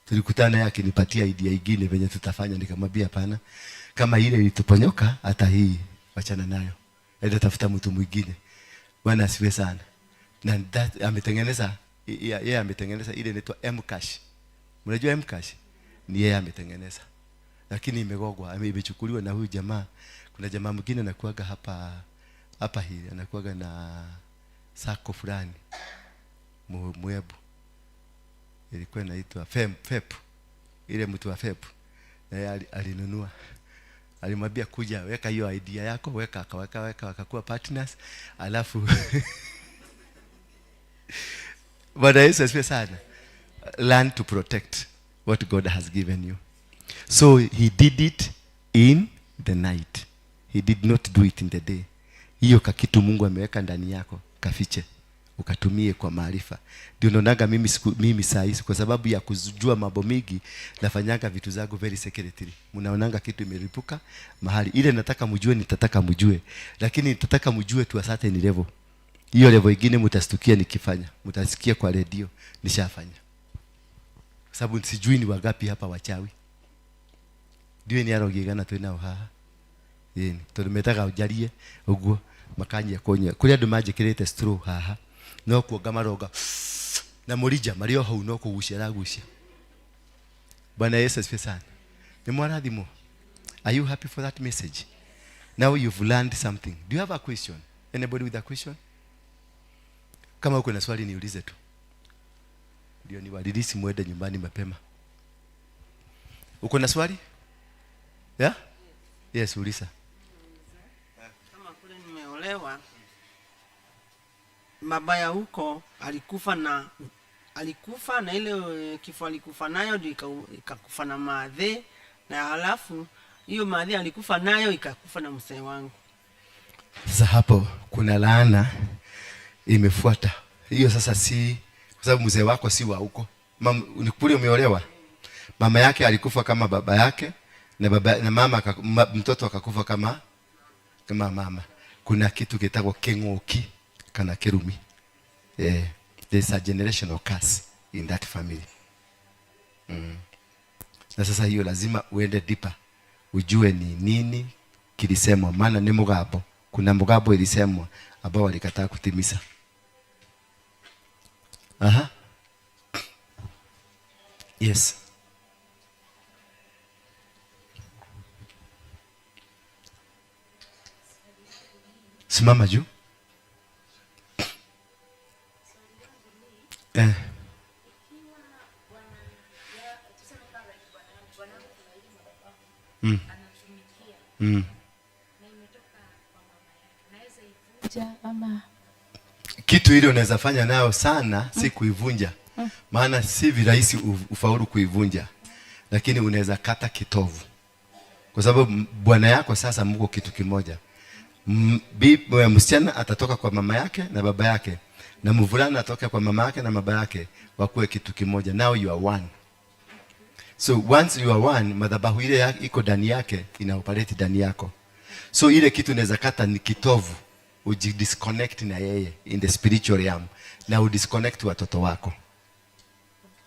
Tulikutana naye akinipatia idea ingine venye tutafanya, nikamwambia hapana, kama ile ilituponyoka, hata hii wachana nayo, enda tafuta mtu mwingine. Bwana asifiwe sana. Na that ametengeneza, yeye ametengeneza ile inaitwa Mcash. Mnajua Mcash? Ni yeye ametengeneza, lakini imegogwa, imechukuliwa na huyu jamaa. Kuna jamaa mwingine anakuaga hapa hapa hili, anakuaga na sacco fulani Mwebu, ilikuwa inaitwa FEP, ile mtu wa FEP, na yeye alinunua. Alimwambia kuja weka hiyo idea yako, weka, akaweka, weka, wakakuwa partners. Alafu Bwana Yesu asifiwe sana. Learn to protect what God has given you. So he did it in the night, he did not do it in the day. Hiyo kakitu Mungu ameweka ndani yako, kafiche ukatumie kwa maarifa. Ndio naonaga mimi siku, mimi saa hizi kwa sababu ya kujua mambo mingi nafanyaga vitu zangu very secretly. Mnaonanga kitu imeripuka mahali ile nataka mjue, nitataka mjue, lakini nitataka mjue to a certain level. Hiyo level ingine mtastukia nikifanya, mtasikia kwa redio nishafanya, kwa sababu sijui ni wangapi hapa wachawi. Ndiũĩ nĩ arogi igana twĩ nao haha. Ĩni tondũ metaga njarie ũguo makanyia kũnyua. Kũrĩ andũ manjĩkĩrĩte straw haha, no kuonga maronga na mũrija marĩ o hau, no kũgucia aragucia. Bwana Yesu asifiwe sana. Nĩ mwarathimwo? Are you happy for that message? Now you've learned something. Do you have a question? Anybody with a question? Kama uko na swali niulize tu, ndio niwalilisi mwende nyumbani mapema. Uko na swali? Yeah? Yes, uliza. Kama kule nimeolewa, baba ya huko alikufa na ile kifo alikufa nayo ndio ikakufa na maadhe, na halafu hiyo maadhe alikufa nayo ikakufa na mzee wangu. Sasa hapo kuna laana. Imefuata hiyo sasa, si kwa sababu mzee wako si wa huko. Ni kule umeolewa, mama yake alikufa kama baba yake na baba na mama mtoto akakufa kama mama. Kuna kitu kitagwo king'ũki kana kirumi. There's a generational curse in that family. Na sasa hiyo lazima uende deeper ujue ni nini kilisemwa, maana ni mugambo, kuna mugambo ilisemwa ambao walikataa kutimiza. Aha, yes. Simama juu. Ama Kitu ile unaweza fanya nayo sana si kuivunja, maana si virahisi ufaulu kuivunja, lakini unaweza kata kitovu, kwa sababu bwana yako sasa mko kitu kimoja. Msichana atatoka kwa mama yake na baba yake na mvulana atoke kwa mama yake na baba yake, wakuwe kitu kimoja. Now you are one. So once you are one, madhabahu ile iko ndani yake ina operate ndani yako. So ile kitu unaweza kata ni kitovu, ujidisconnect na yeye in the spiritual realm na udisconnect watoto wako.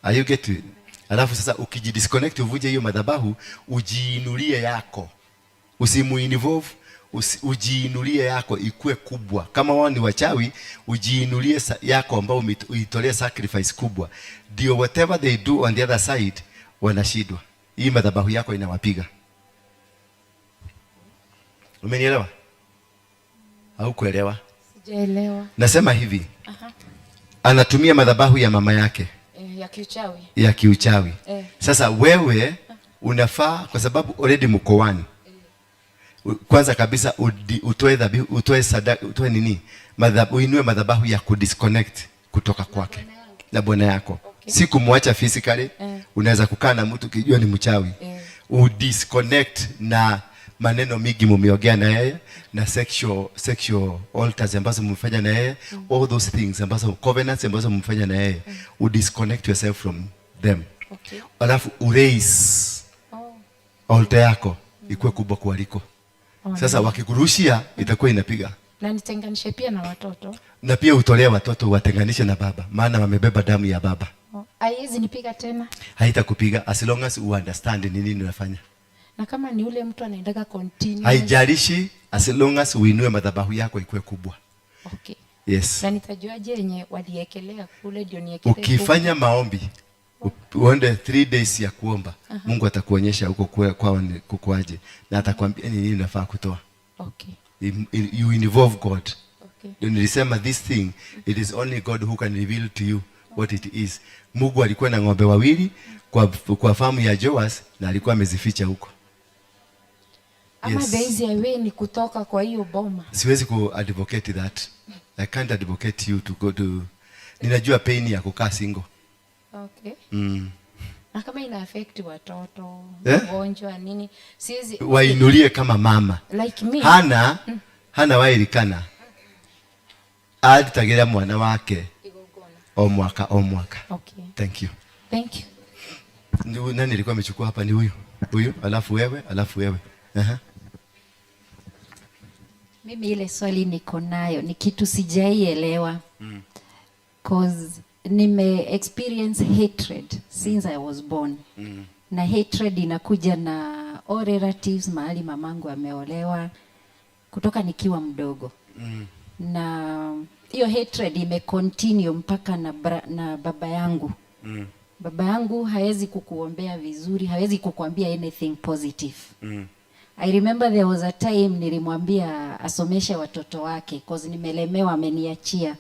Are you get it? Alafu sasa ukijidisconnect uvunje hiyo madhabahu, ujiinulie yako, usimuinvolve, ujiinulie yako ikue kubwa. Kama wao ni wachawi, ujiinulie yako ambao uitolee sacrifice kubwa, ndio whatever they do on the other side wanashindwa. Hii madhabahu yako inawapiga. Umenielewa? Au kuelewa? Sijaelewa. Nasema hivi. Anatumia madhabahu ya mama yake Ya kiuchawi. Ya kiuchawi. Sasa wewe unafaa, kwa sababu already mko one. Kwanza kabisa utoe dhabihu, utoe sadaka, utoe nini? Uinue madhabahu ya kudisconnect kutoka kwake na bwana yako. Si kumwacha physically. Unaweza kukaa na mtu ukijua ni mchawi. Udisconnect na maneno mingi mumeongea na yeye na sexual altars ambazo mmefanya na yeye, all those things ambazo covenants ambazo mmefanya na yeye, udisconnect yourself from them. Alafu uraise altar yako ikuwe kubwa kuliko. Sasa wakikurushia itakuwa inapiga. Na nitenganishe pia na watoto. Na pia utolee watoto, watenganishe na baba, maana wamebeba damu ya baba. Oh. Haiwezi nipiga tena. Haitakupiga as long as you understand ni nini unafanya. Na kama ni ule mtu anaendaga continue. Haijalishi, as long as uinue madhabahu yako ikuwe kubwa. Yes. Na nitajuaje yenye waliekelea kule ndio niekelee huku? Ukifanya maombi, uende 3 days ya kuomba, Mungu atakuonyesha huko kwao ni kukuaje na atakwambia ni nini unafaa kutoa. You involve God. Ndio nilisema this thing, it is only God who can reveal to you what it is. Mungu alikuwa na ng'ombe wawili kwa famu ya Joas na alikuwa amezificha huko. Ama Yes. the easy way ni kutoka kwa hiyo boma. Siwezi ku advocate that. I can't advocate you to go to. Ninajua pain ya kukaa single. Na kama ina affect watoto, Eh? magonjwa nini, siwezi Wainulie kama mama. Like me. Hana wa Elikana arutagira mwana wake Igongona. o mwaka o mwaka. Thank you. Thank you. Ndio, nani alikuwa amechukua hapa? Ni huyu. Huyu, alafu wewe, alafu wewe. Aha. Mimi ile swali niko nayo ni kitu sijaielewa. 'Cause nime experience hatred since I was born. Na hatred inakuja na all relatives mahali mamangu ameolewa kutoka nikiwa mdogo. Na hiyo hatred ime continue mpaka na baba yangu. Baba yangu hawezi kukuombea vizuri, hawezi kukuambia anything positive. I remember there was a time nilimwambia asomeshe watoto wake 'cause nimelemewa, ameniachia.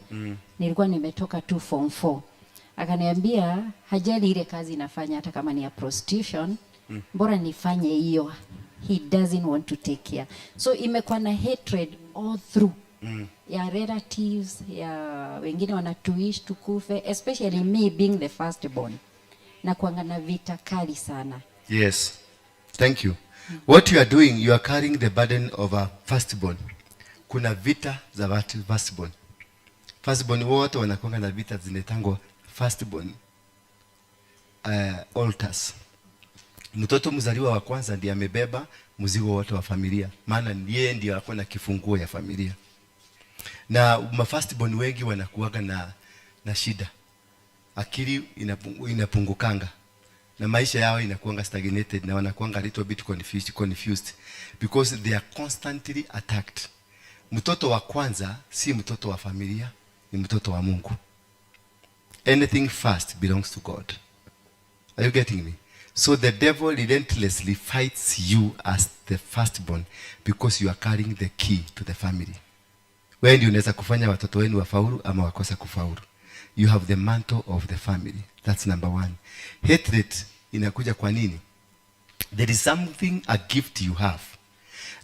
Nilikuwa nimetoka tu form 4. Akaniambia hajali ile kazi nafanya hata kama ni ya prostitution, bora nifanye hiyo. He doesn't want to take care. So imekuwa na hatred all through. Ya relatives, ya wengine wanatuish tukufe, especially me being the first born. Na kuanga na vita kali sana. Yes. Thank you. What you are doing, you are carrying the burden of a firstborn. Kuna vita za watu firstborn. Firstborn wote wanakuanga na vita zinaitangwa firstborn altars. Mtoto mzaliwa wa kwanza ndiye amebeba mzigo wote wa familia, maana yeye ndiye ako na kifunguo ya familia. Na ma firstborn wengi wanakuwaga na shida, akili inapungukanga na maisha yao inakuanga stagnated na wanakuanga a little bit confused because they are constantly attacked. Mtoto wa kwanza si mtoto wa familia, ni mtoto wa Mungu. Anything first belongs to God. Are you getting me? So the devil relentlessly fights you as the firstborn because you are carrying the key to the family. Wewe ndio unaweza kufanya watoto wenu wafaulu ama wakosa kufaulu. You have the mantle of the family. That's number one. Hatred inakuja kwa nini? There is something, a gift you have.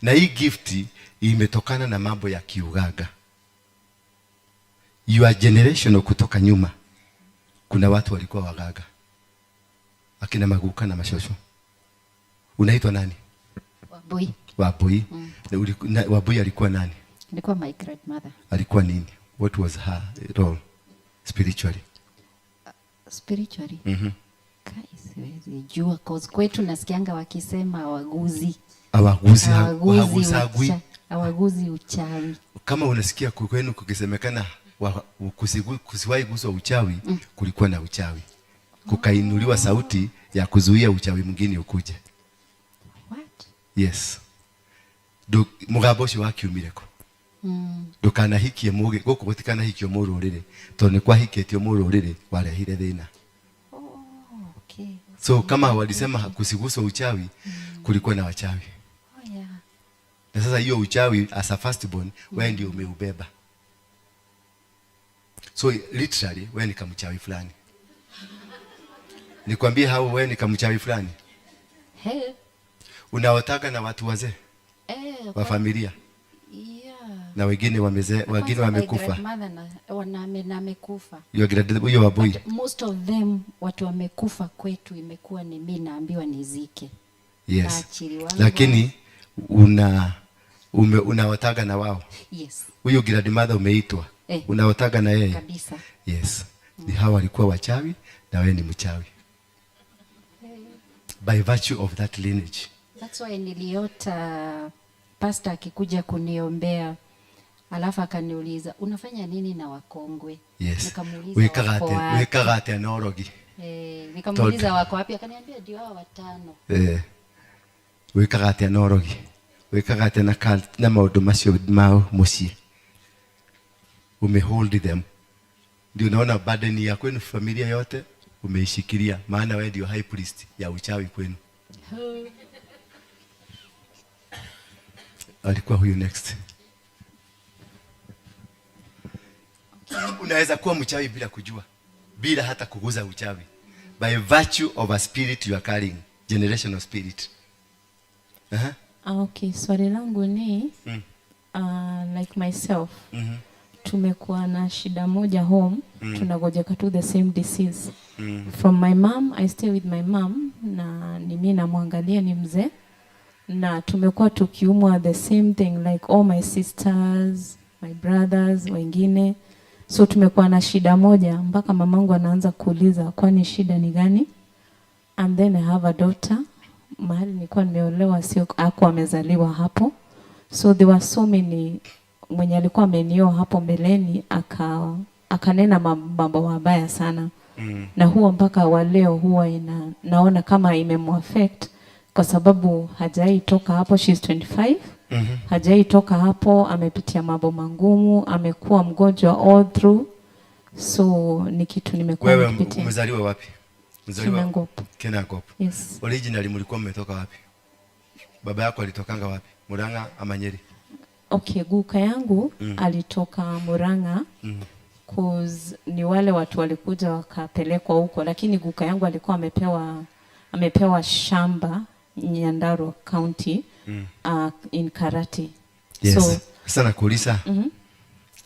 Na hii gift imetokana na mambo ya kiuganga. Your generational kutoka nyuma, kuna watu walikuwa waganga, akina maguka na mashosho. Unaitwa nani? Wambui. Wambui. Na Wambui alikuwa nani? Alikuwa my grandmother. Alikuwa nini? What was her role spiritually? Spiritually. Kai, siwezi jua, cause kwetu nasikianga wakisema hawaguzi. Hawaguzi. Hawaguzi. Hawagusagwi. Hawaguzi uchawi. Kama unasikia kwenu kukisemekana kusiwahi guswa uchawi, kulikuwa na uchawi, kukainuliwa sauti ya kuzuia uchawi mwingine ukuje. What? Yes. Mũgambo ũcio wakiumire kũ? Ndũkanahikie mũgĩ gũkũ, gũtikanahikio mũrũrĩrĩ, tondũ nĩ kwahikĩtio mũrũrĩrĩ warehire thĩna. Oh, okay. So kama walisema kusiguswa uchawi, kulikuwa na wachawi. Oh, yeah. Na sasa hiyo uchawi, as a firstborn, wewe ndio umeubeba. So literally wewe ni kamchawi fulani. Nikwambie hao, wewe ni kamchawi fulani. Hey. Unaotaga na watu wazee Eh, wa familia yeah. na wengine wameze, wengine Kwanza my wamekufa. grandmother na amekufa. Your huyo Wambui. But most of them, watu wamekufa kwetu, imekuwa ni mi naambiwa nizike. Yes. Naachiliwangwa. Lakini unaotaga na wao. Yes. Huyo grandmother umeitwa. Eh. Unaotaga na yeye. Kabisa. Yes. Ni hawa walikuwa wachawi na wewe ni mchawi. By virtue of that lineage. That's why niliota pastor akikuja kuniombea, alafu akaniuliza, "Unafanya nini na wakongwe?" Yes. Nikamuuliza, Wĩkaga "Wako atĩa? wapi?" Wĩkaga atĩa na ũrogi? Eh, nikamuuliza, Tondũ- "Wako wapi?" Akaniambia, "Ndio hao watano." Eh. Wĩkaga atĩa na ũrogi? Wĩkaga atĩa na cult, na maũndũ macio ma mũciĩ? Umehold them. Ndio naona burden ya kwenu familia yote umeishikilia, maana wewe ndio high priest ya uchawi kwenu. Alikuwa huyu next. Unaweza kuwa mchawi bila kujua, bila hata kuguza uchawi, by virtue of a spirit you are carrying, generational spirit. Ah, okay, swali langu ni like myself, tumekuwa na shida moja home, tunagojeka tu the same disease from my mom. I stay with my mom na ni mimi namwangalia, ni mzee, na tumekuwa tukiumwa the same thing, like all my sisters, my brothers wengine. So tumekuwa na shida moja mpaka mamangu anaanza kuuliza, kwani shida ni gani? And then I have a daughter. Mahali nilikuwa nimeolewa sio hakuwa amezaliwa hapo, so there were so many. Mwenye alikuwa amenioa hapo mbeleni akanena mambo mabaya sana, na huwa mpaka wa leo huwa naona kama imemuaffect kwa sababu hajai toka hapo. She's 25. Hajai toka hapo, amepitia mambo magumu, amekuwa mgonjwa all through, so ni kitu nimekuwa Wewe nikipitia. umezaliwa wapi? Mzaliwa Kinangop. Kinangop. Yes. Originally mlikuwa mmetoka wapi? Baba yako alitokanga wapi? Murang'a ama Nyeri? Okay, guka yangu alitoka Murang'a, cause ni wale watu walikuja wakapelekwa huko, lakini guka yangu alikuwa amepewa shamba Nyandarua County, in Karati. Yes. So, Sasa nakuuliza.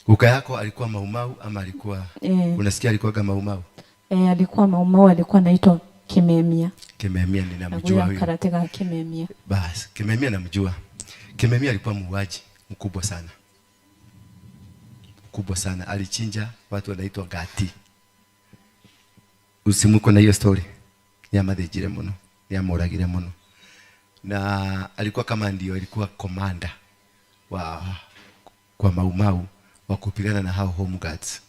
Guka yako alikuwa Maumau ama alikuwa Eh. unasikia alikuwaga Maumau? Eh, alikuwa Maumau, alikuwa anaitwa Kimemia. Kimemia ninamjua Naguya huyo. Karate ka Kimemia. Bas, Kimemia namjua. Kimemia alikuwa muuaji mkubwa sana. mkubwa sana, alichinja watu wanaitwa Gati. Usimuko na hiyo story, niamathĩnjire mũno, nĩamoragire mũno, na alikuwa kama ndio alikuwa komanda wa kwa Maumau wa kupigana na hao home guards.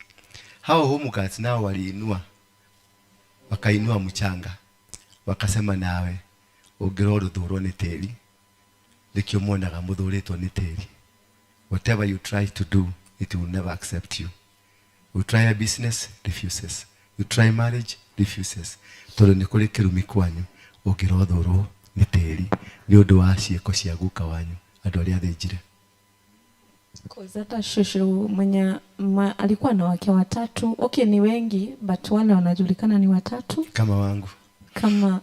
Hao home guards nao waliinua, wakainua mchanga, wakasema nawe ũngĩrorũthũrwo nĩ tĩri, nĩkĩo muonaga mũthũrĩtwo nĩ tĩri. Whatever you try to do, it will never accept you. You try a business, refuses. You try marriage, refuses. Tondũ nĩ kũrĩ kĩrumi kwanyu ũngĩrothũrwo nĩ tĩri nĩ ũndũ wa ciĩko cia guka wanyu andũ arĩa athĩnjire. 'Cause hata shosho mwenye alikuwa na wake watatu. Okay, ni wengi but wale wanajulikana ni watatu. Kama wangu. Kama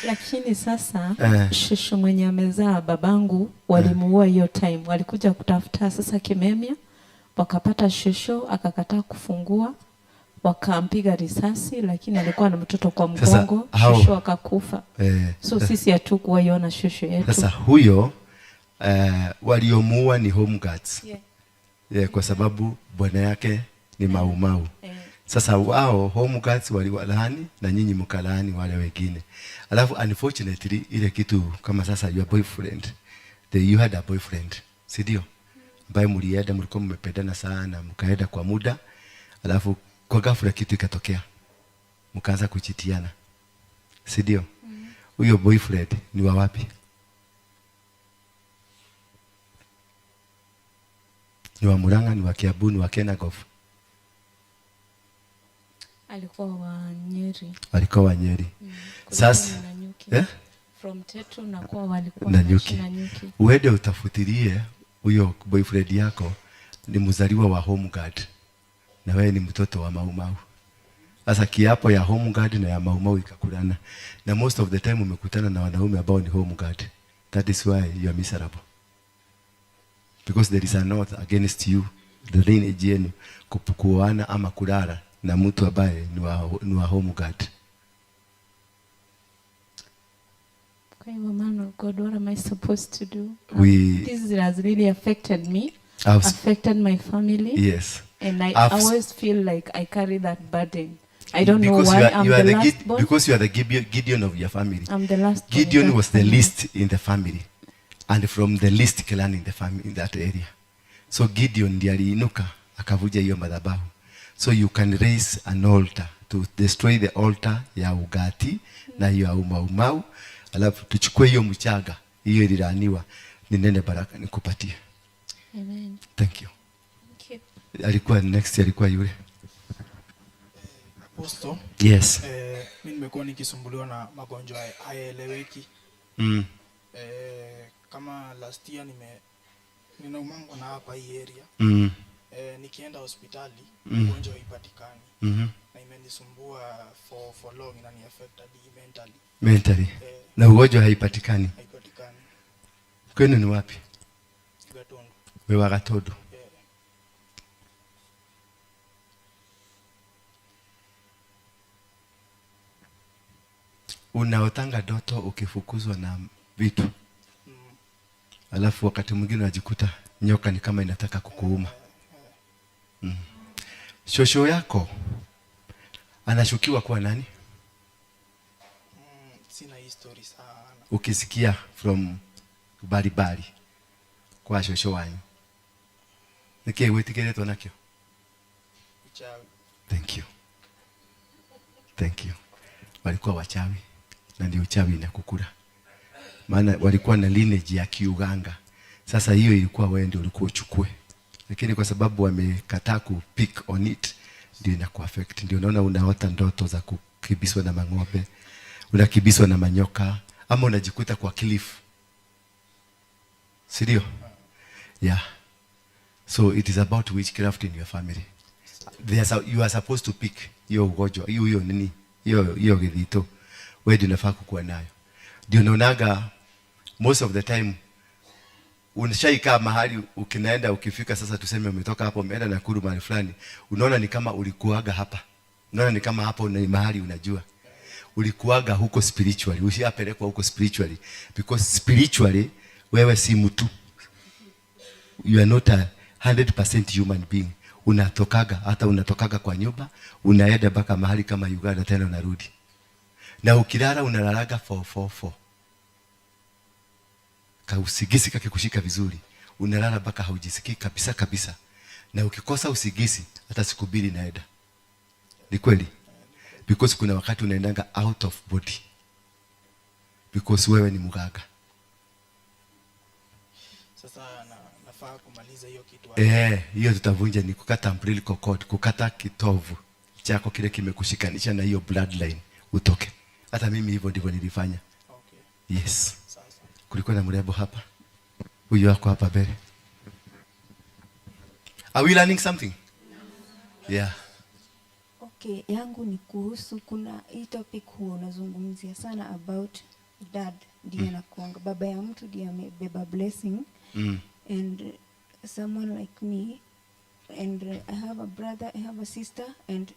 lakini sasa shosho mwenye amezaa babangu walimuua hiyo time. Walikuja kutafuta sasa Kimemia, wakapata shosho akakataa kufungua, wakampiga risasi, lakini alikuwa na mtoto kwa mgongo, shosho akakufa. So sisi hatukuwaiona shosho yetu. Sasa huyo waliomuua ni home guards. Yeah. Yeah, kwa sababu bwana yake ni Maumau. Sasa wao home guards waliwalaani na nyinyi mkalaani wale wengine. Alafu unfortunately ile kitu kama sasa your boyfriend, you had a boyfriend, si ndio? Ambaye mlienda, mlikuwa mmependana sana, mkaenda kwa muda, alafu kwa ghafla kitu ikatokea, mkaanza kuchitiana, si ndio? Huyo boyfriend ni wa wapi? Ni wa Murang'a, ni wa Kiambu, ni wa Kenagov? Alikuwa wa Nyeri. Alikuwa wa Nyeri. Sasa, Nanyuki. From Tetu na kwa walikuwa Nanyuki. Nanyuki. Uende utafutilie huyo boyfriend yako ni mzaliwa wa home guard na wewe ni mtoto wa Maumau. Sasa kiapo ya home guard na ya Maumau ikakulana. Na most of the time umekutana na wanaume ambao ni home guard. That is why you are miserable. Because there is a oath against you, the lineage yenu, kuoana ama kulala na mtu ambaye ni wa home guard. Kwa hivyo, man of God, what am I supposed to do? This has really affected me, affected my family. Yes. And I always feel like I carry that burden. I don't know Because why I'm you are the the last born. Because you are the Gideon of your family. I'm the last born in Gideon that was the family. least in the family, and from the least clan in the family in that area. So Gideon ndiye aliinuka akavuja hiyo madhabahu. So you can raise an altar to destroy the altar ya ugati na hiyo ya umaumau, alafu tuchukue hiyo mchanga hiyo ililaniwa, ninene baraka nikupatie. Amen. Thank you. Thank you. Alikuwa next, alikuwa yule. Apostle. Yes. Mimi nimekuwa nikisumbuliwa na magonjwa hayaeleweki. Kama last year ninaumangwa na hapa hii area. Nikienda hospitali, ugonjwa haipatikani. Na imenisumbua for long, inani affect hadi mentally. Mentally. Na ugonjwa haipatikani. Haipatikani. Kwenu ni wapi? Gatundu. Wewe wa Gatundu. Yeah. Unaotanga ndoto ukifukuzwa na vitu. Alafu wakati mwingine unajikuta nyoka ni kama inataka kukuuma. Shosho yako anashukiwa kuwa nani? Sina history sana. Ukisikia from baribari kwa shosho wanyu. Niki gwitikiretwo nakio? Uchawi. Thank you. Thank you. Walikuwa wachawi na ndio uchawi inakukula. Maana walikuwa na lineage ya kiuganga. Sasa hiyo ilikuwa wewe ndio ulikuwa uchukue. Lakini kwa sababu wamekataa ku pick on it, ndio inakuaffect. Ndio unaona unaota ndoto za kukibiswa na mang'ombe, unakibiswa na manyoka, ama unajikuta kwa cliff. Si ndio? Yeah. So it is about witchcraft in your family. You are supposed to pick hiyo ugonjwa, hiyo nini? Hiyo githito. Wewe ndio unafaa kukuwa nayo. Ndio unaonaga most of the time unashaikaa mahali ukinaenda, ukifika sasa tuseme umetoka hapo umeenda Nakuru mahali fulani, unaona ni kama ulikuaga hapa. Unaona ni kama hapo ni mahali unajua. Ulikuaga huko spiritually, ushapelekwa huko spiritually, because spiritually wewe si mtu. You are not a 100% human being. Unatokaga, hata unatokaga kwa nyumba, unaenda mpaka mahali kama Uganda, tena unarudi. Na ukilala unalalaga 444. Kausigisi kakikushika vizuri, unalala mpaka haujisikii kabisa kabisa. Na ukikosa usigisi hata siku 2 naenda. Ni kweli? Because kuna wakati unaendanga out of body. Because wewe ni mganga. Sasa nafaa kumaliza hiyo kitu. Hiyo tutavunja ni kukata umbilical cord, kukata kitovu chako kile kimekushikanisha na hiyo bloodline utoke. Hata mimi hivyo ndivyo nilifanya. Okay. Yes. Sasa. Kulikuwa na mrembo hapa. Huyu wako hapa mbele. Are we learning something? Yeah. Okay, yangu ni kuhusu, kuna hii topic huwa unazungumzia sana about dad ndiye anakuanga baba ya mtu, ndiye amebeba blessing. And someone like me, and I have a brother, I have a sister, and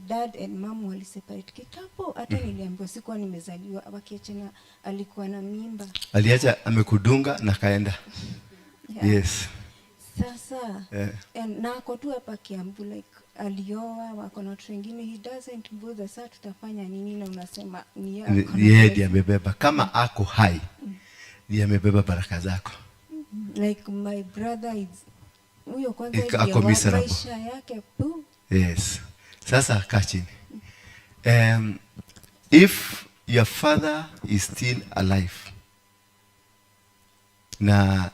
dad and mom waliseparate kitambo. Hata niliambiwa sikuwa nimezaliwa, wakiachana alikuwa na mimba. Aliacha amekudunga na kaenda. Yeah. Yes. Sasa, and na ako tu hapa Kiambu, like alioa, wako na watu wengine, he doesn't bother. Sasa tutafanya nini? Na unasema ni yeye ako na Yeye blessing. ndiye amebeba. Kama ako hai, ndiye amebeba baraka zako. Like my brother is huyo kwanza Ika- ndiye ako wa miserable. maisha yake pu. Yes. Sasa kaa chini. If your father is still alive, na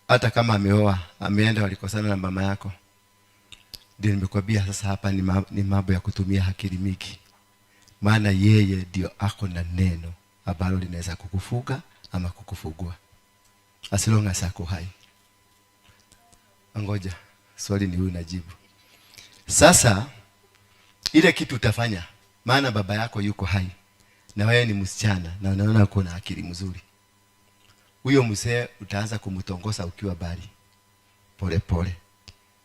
hata kama ameoa, ameenda, walikosana na mama yako, ndio nimekuambia sasa hapa ni mambo ya kutumia akili mingi, maana yeye ndio ako na neno ambalo linaweza kukufuga ama kukufugua as long as ako hai. Ngoja, swali ni huyu najibu. Sasa ile kitu utafanya, maana baba yako yuko hai na wewe ni msichana na unaona uko na akili mzuri, huyo mzee utaanza kumtongoza ukiwa mbali, pole pole,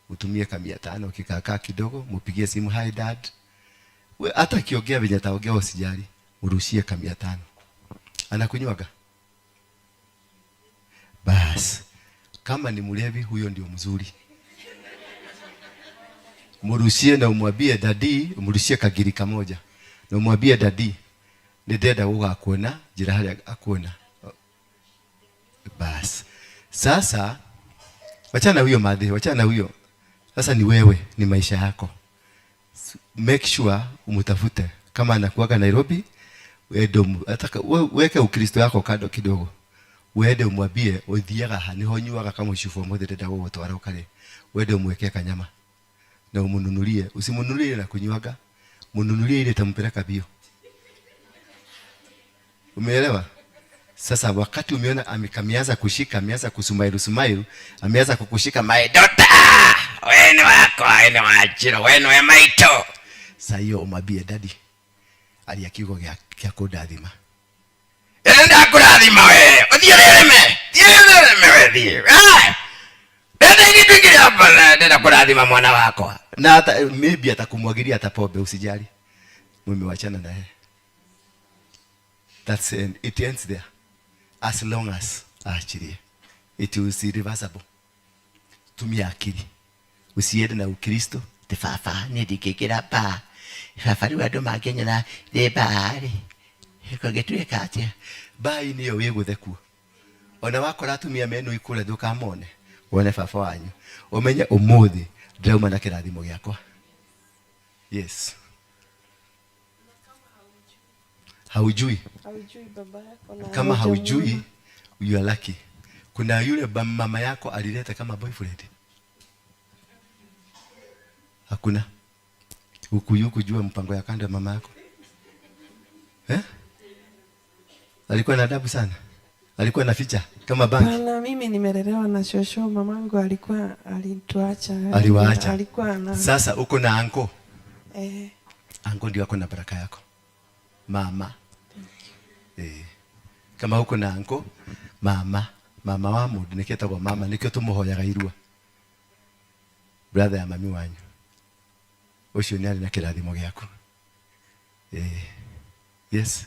utumie kamia 5, ukikaakaa kidogo mpigie simu, hi dad. We, hata akiongea venye ataongea usijali, mrushie kamia 5. Anakunywaga? Bas, kama ni mlevi huyo ndio mzuri. Mrushie na umwambie daddy, umrushie kagiri kamoja na umwambie daddy, nindenda gugakuona, njira haria akuona. Bas. Sasa wachana huyo madhe, wachana huyo. Sasa ni wewe, ni maisha yako. Make sure umtafute. Kama anakuaga Nairobi, uende hata weke Ukristo yako kando kidogo. Uende umwambie uthiaga ha, niho nyuaga kama ucubu umuthi ndenda gũgũtwara ũkarĩe. Uende umweke kanyama na umununulie. Usimununulie na kunyuaga, mununulie ile itampeleka bio. Umeelewa? Sasa wakati umeona ameanza kushika, ameanza kusumairu sumairu, ameanza kukushika, my daughter, wewe ni wako, wewe ni wa Chiro, wewe ni wa maito. Sasa hiyo umwambie daddy, aria kiugo gĩa kũndathima. Enda kũrathima we, ũthiĩ ũrĩme, thiĩ ũrĩme we, thiĩ. Enda ingĩtuĩkire hapa, na ndenda kũrathima mwana wakwa. Na hata maybe atakumwagilia hata pombe, usijali. Mumewachana na yeye. That's it. It ends there. As long as aachilie. It is irreversible. Tumia akili. Usiende na Ukristo. Te baba, niĩ ndingĩingĩra ba. Baba rĩu andũ mangĩnyona ndĩ ba-rĩ, kũngĩtuĩka atĩa? Ba-inĩ ĩyo wĩ gũthekwo. Ona wakora atumia menu ikũrĩa ndũkamone. Wone baba wanyu. Ũmenye ũmũthĩ ndĩrauma na kĩrathimo gĩakwa. Yes. Haujui. Haujui baba yako na Kama haujamuona. haujui, you are lucky. Kuna yule mama yako alileta kama boyfriend? Hakuna. Huku kujua mpango ya kando ya mama yako? Alikuwa na adabu sana. Alikuwa na ficha kama banki. Hapana, mimi nimelelewa na shosho, mamangu alikuwa alituacha. Aliwaacha. Alikuwa na Sasa uko na anko. Anko ndio ako na baraka yako. Mama. Kama uko na anko, mama, mama wa mundu niketagwo mama, nikio tumuhoyaga irua. Brother ya mami wanyu. Ucio ni ari na kirathimo giaku. Yes.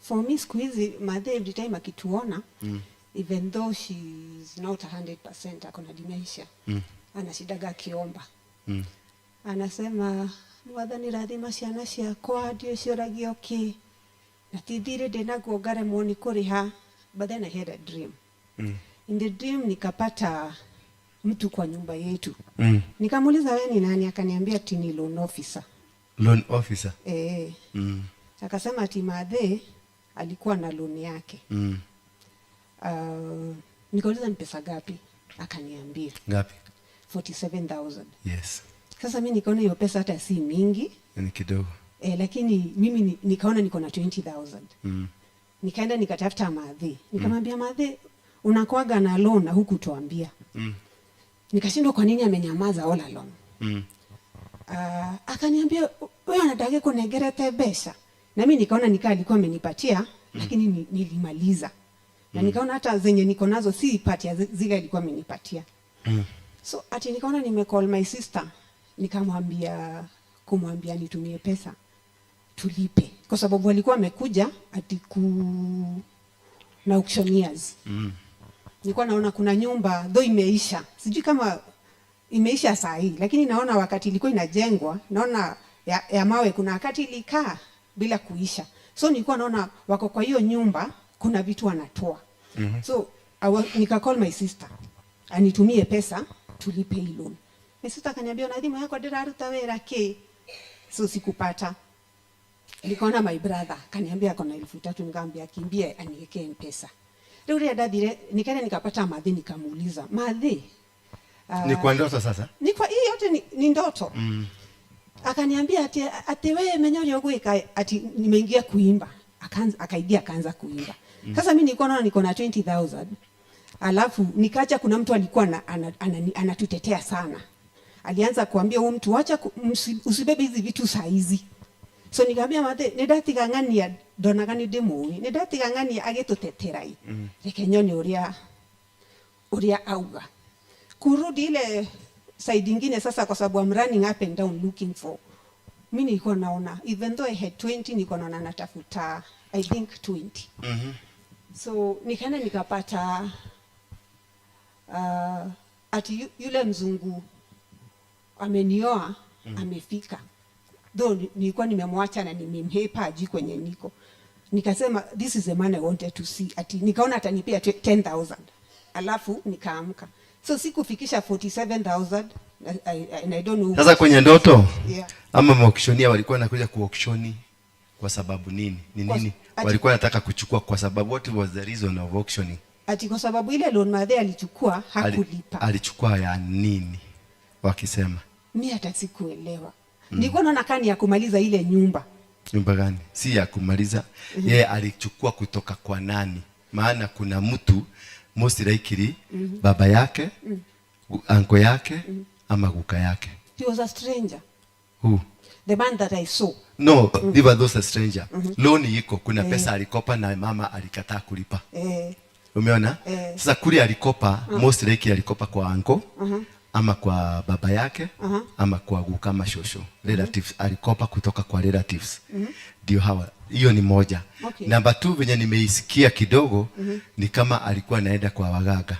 For me siku hizi madhe every time akituona, even though she's not 100%, ako na dementia, anashidaga akiomba. Anasema, "Mwathani, rathima ciana ciakwa, ndiũ ciũragio kĩ na ti thirĩ ndĩnaguo ngaremwo nĩ kũrĩha." But then I had a dream. In the dream nikapata mtu kwa nyumba yetu. Nikamuuliza, "We ni nani?" Akaniambia ati ni loan officer. Loan officer. Eh. Akasema ati madhe alikuwa na loan yake. Nikauliza ni pesa gapi, akaniambia Ngapi? 47,000. Sasa mi nikaona hiyo pesa hata si mingi. Ni kidogo. Lakini mimi nikaona niko na 20,000. Nikaenda nikatafuta madhe, nikamwambia, "Madhe, unakuaga na loan na hukutuambia." Nikashindwa kwa nini amenyamaza all along. Akaniambia, "Wewe unataka kunegerete mbeca?" Na mi nikaona nikaa alikuwa amenipatia, lakini nilimaliza na nikaona hata zenye niko nazo si part ya zile alikuwa amenipatia. So ati nikaona nimecall my sister, nikamwambia kumwambia nitumie pesa tulipe, kwa sababu alikuwa amekuja ati ku na auctioneers. Nilikuwa naona kuna nyumba, though imeisha, sijui kama imeisha saa hii, lakini naona wakati ilikuwa inajengwa, naona ya mawe, kuna wakati ilikaa bila kuisha. So nilikuwa naona wako kwa hiyo nyumba, kuna vitu wanatoa. So nika call my sister anitumie pesa tulipe hii loan. My sister akaniambia, "Na thimu yako ndĩraruta wĩra kĩ?" So sikupata. Nikaona my brother akaniambia ako na 3,000, nikamwambia akimbie aniwekee mpesa. Rĩu rĩrĩa ndathire nikaenda nikapata madhi, nikamuuliza, "Madhi," Ni kwa ndoto sasa? Ni kwa hii yote ni ndoto. Akaniambia ati wewe menya ũrĩa ũgwĩka, ati nimeingia kuimba. Akaanza, akaingia akaanza kuimba. Sasa mimi nilikuwa naona niko na 20,000, alafu nikacha kuna mtu alikuwa anatutetea sana. Alianza kuambia huyu mtu, "Acha usibebe hizi vitu saa hizi." So nikamwambia mathe, nĩ ndatiga ng'ania ndonaga nĩ ndĩmũĩ, nĩ ndatiga ng'ania agĩtũtetera ĩ, reke nyone ũrĩa auga. Kurudi ile side ingine sasa, kwa sababu I'm running up and down looking for, mi nilikuwa naona even though I had 20, nilikuwa naona natafuta I think 20. So nikaenda nikapata ati yule mzungu amenioa amefika, though nilikuwa nimemwacha na nimemhepa aji kwenye niko. Nikasema, "This is the man I wanted to see." Ati nikaona atanipea 10,000, alafu nikaamka. So sikufikisha 47,000 and I don't know. Sasa kwenye ndoto ama maauctioneer walikuwa wanakuja kuauction kwa sababu nini? Ni nini? Walikuwa wanataka kuchukua kwa sababu, what was the reason of auctioning? Ati kwa sababu ile loan madhe alichukua hakulipa. Alichukua ya nini? Wakisema. Mi hata sikuelewa. Nilikuwa naona kani ya kumaliza ile nyumba. Nyumba gani? Si ya kumaliza. Yeye alichukua kutoka kwa nani? Maana kuna mtu, most likely baba yake, uncle yake ama guka yake. He was a stranger. Who? The man that I saw. No, even those a stranger. Loan iko, kuna pesa alikopa na mama alikataa kulipa. Umeona? Eh. Sasa kule alikopa, most likely alikopa kwa uncle ama kwa baba yake ama kwa guka ama shosho. Relatives, alikopa kutoka kwa relatives. Ndio hawa. Hiyo ni moja. Namba 2, venye nimeisikia kidogo, ni kama alikuwa anaenda kwa waganga.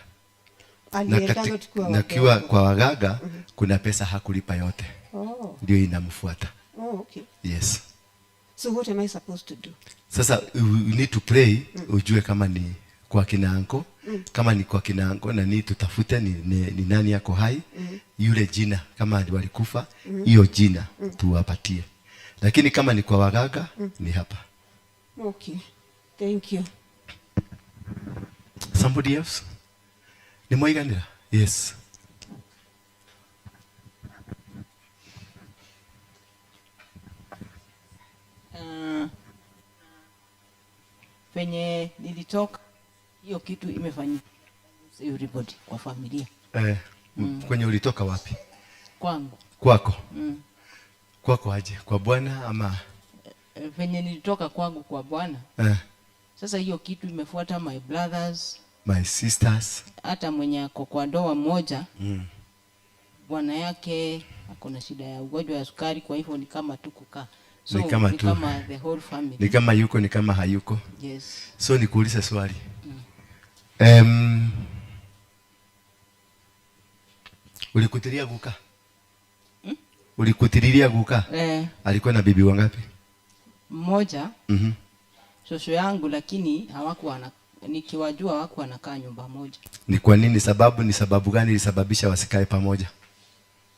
Na, Aliendaga tukiwa na kiwa wadogo. kwa waganga kuna pesa hakulipa yote. Oh. Ndio inamfuata. Oh, okay. Yes. So what am I supposed to do? Sasa you need to pray ujue kama ni kwa kina uncle, kama ni kwa kina uncle na ni tutafute ni nani yako hai, yule jina kama walikufa, hiyo jina tuwapatie. Lakini kama ni kwa waganga, ni hapa. Okay. Thank you. Somebody else? Ni mwaiganira? Yes. Penye nilitoka hiyo kitu imefanyika everybody kwa familia. Kwenye ulitoka wapi? Kwangu. Kwako? Mm. Kwako aje? Kwa bwana ama? Penye nilitoka kwangu kwa bwana. Sasa hiyo kitu imefuata my brothers, My sisters. Hata mwenye ako kwa ndoa moja. Bwana yake ako na shida ya ugonjwa ya sukari, kwa hivyo ni kama tu kukaa. So Ni kama ni tu. Kama the whole family. Ni kama yuko, ni kama hayuko. Yes. So nikuulize swali. Ulikutilia guka? Ulikutililia guka? Eh. Alikuwa na bibi wangapi? Mmoja. Shosho yangu, lakini hawakuwa na, nikiwajua hawakuwa wanakaa nyumba moja. Ni kwa nini? Sababu ni sababu gani ilisababisha wasikae pamoja?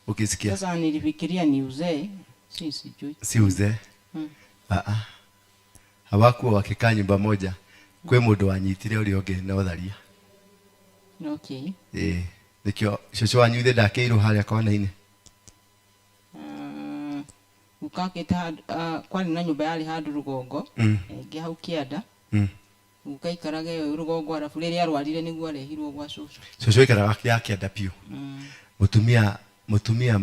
Ukisikia. Sasa nilifikiria ni uzee, si sijui. Si uzee. Ah. Hawakuwa wakikaa nyumba moja. Kwi mundu wanyitire uria ungi na utharia. Okay. Eh, nikio cũcũ wanyu ithe ndakĩirwo harĩa kona-inĩ. Gukakĩte handũ, kwarĩ na nyũmba yarĩ handũ rũgongo, ĩngĩ hau kĩanda. Guka aikaraga ĩyo rũgongo, arabu rĩrĩa arwarire nĩguo arehirwo gwa cũcũ. Cũcũ aikaraga ya kĩanda biũ. Mutumia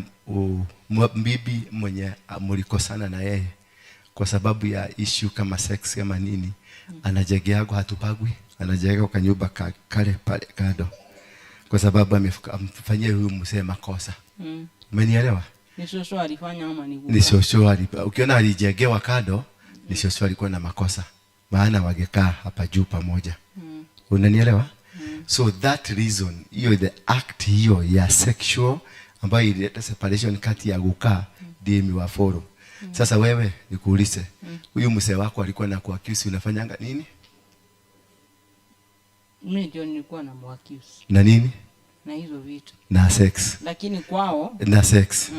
bibi mwenye mlikosana na yeye kwa sababu ya issue kama sex kama nini, anajengeagwo hatupagwi, anajenga kwa nyumba kale pale kando kwa sababu amefanyia huyu mzee makosa. Umenielewa? Ni cũcũ alifanya ama ni guka? Ni shosho alipa. Ukiona alijengewa kando, ni shosho alikuwa na makosa, maana wangekaa hapa juu pamoja. Unanielewa? So that reason, hiyo the act hiyo ya sexual ambayo ilileta separation kati ya guka ndiye imewaforo. Sasa wewe nikuulize, huyu mzee wako alikuwa na kuaccuse unafanyanga nini? Mimi ndio nilikuwa na muaccuse. Na nini? Na hizo vitu. Na sex. Lakini kwao Na sex.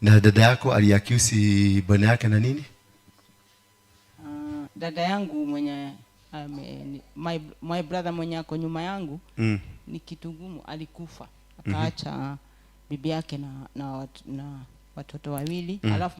Na dada yako aliaccuse bwana yake na nini? Dada yangu mwenye my brother mwenye ako nyuma yangu ni kitu gumu, alikufa akaacha bibi yake na watoto wawili, alafu